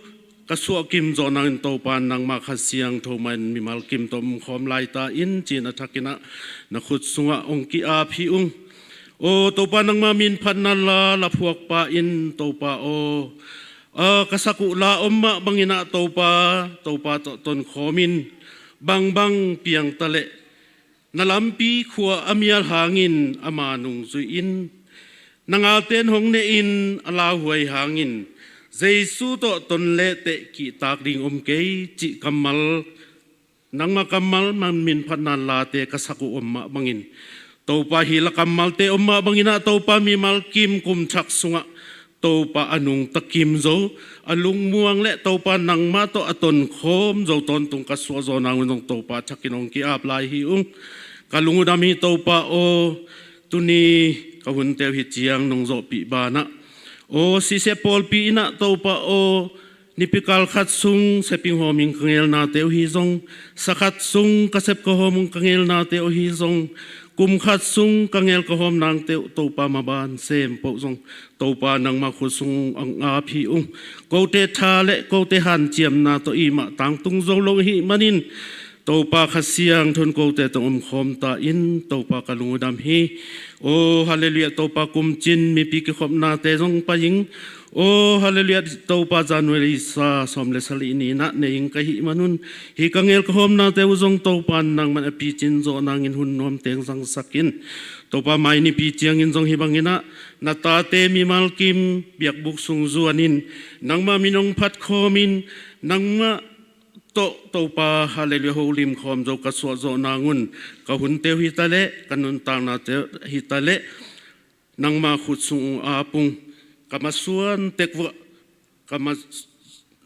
ka suahkim zawh nangin Topa, nangma Kha Siangtho mai-in mimal kim tawh om khawm lai ta in, ci-in a thakin ah na khut sungah hong ki-ap hi ung. Aw Topa, nangma min phatna la la phuakpa in Topa aw, a, ka sak uh la om mah bangin ah Topa, Topa tawh tonkhawm in, bangbang piang ta leh, na lampi khua a mial hangin ama nungzui in, na ngalte in hong ne in, a lauhuai hangin Jesu tawh ton le teh kihtak ding om kei, cih kammal, nangma kammal, man min phatna late ka sak uh om mah bangin, Topa, hih la kammalte om mah bangin ah Topa, mimal kim kum thak sungah Topa, a nungta kim zo, a lungmuang le Topa, nangma tawh a tonkhawm zo tawntung ka suah zawh nang un zong Topa, thakin hong ki-ap lai hi ung. Ka lung uh dam hi Topa aw, tuni ka hunte uh hih ciang nong zawhpih banah, aw, siseh pawlpi in ah Topa aw, nipikal khat sung sepinghawm in ka ngelnate uh hi zong, sa khat sung ka sep ka hawm in ka ngelnate uh hi zong, kum khat sung ka ngel ka hawm nangte uh Topa, maban sempoh zong Topa, nangma khut sung hong ap hi ung. Kote tha le kote hanciamna tawh i mah tangtung zo lo ahih manin, Topa, Kha Siangtho in kote tawh omkhawm ta in, Topa, ka lung uh dam hi. Aw, halleluiah, Topa, kumcin mipi kikhopnate zong pai ing. Aw, halleluiah, Topa, January sa sawm le sagih ni-in ah nei ing ka hih manun, hih ka ngel ka hawmnate uh zong Topa, nangman a picin zawh nangin hun nuam teng zangsak in. Topa, mai nipi ciangin zong hih bangin ah na tate mimal kim biakbuk sung zuanin, nangma min hong phat khawmin, nangma tawh Topa, halleluiah, holim khawm zo ka suah zawh nang un, ka hunte uh hi ta leh, ka nuntaknate uh hi ta leh, nangma khut sung uh ap ung. Ka masuan tek vuah, ka ma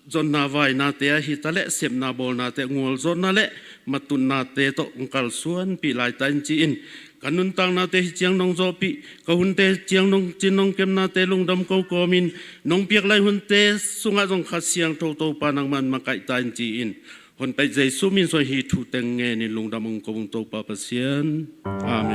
zonna vainate ah hi ta leh, sepna bawlnate, ngualzawhna le matutnate tawh hong kalsuanpih lai ta in ci-in, ka nuntaknate hih ciang nong zawhpih, ka hunte ciang nong cin nong kemnate lungdam ko kawmin, nong piak lai hunte sungah zong Kha Siangtho Topa nangman makaih ta in ci-in, Honpa Jesu min suang hih thu teng ngenin lungdam hong ko ung Topa Pasian. Amen.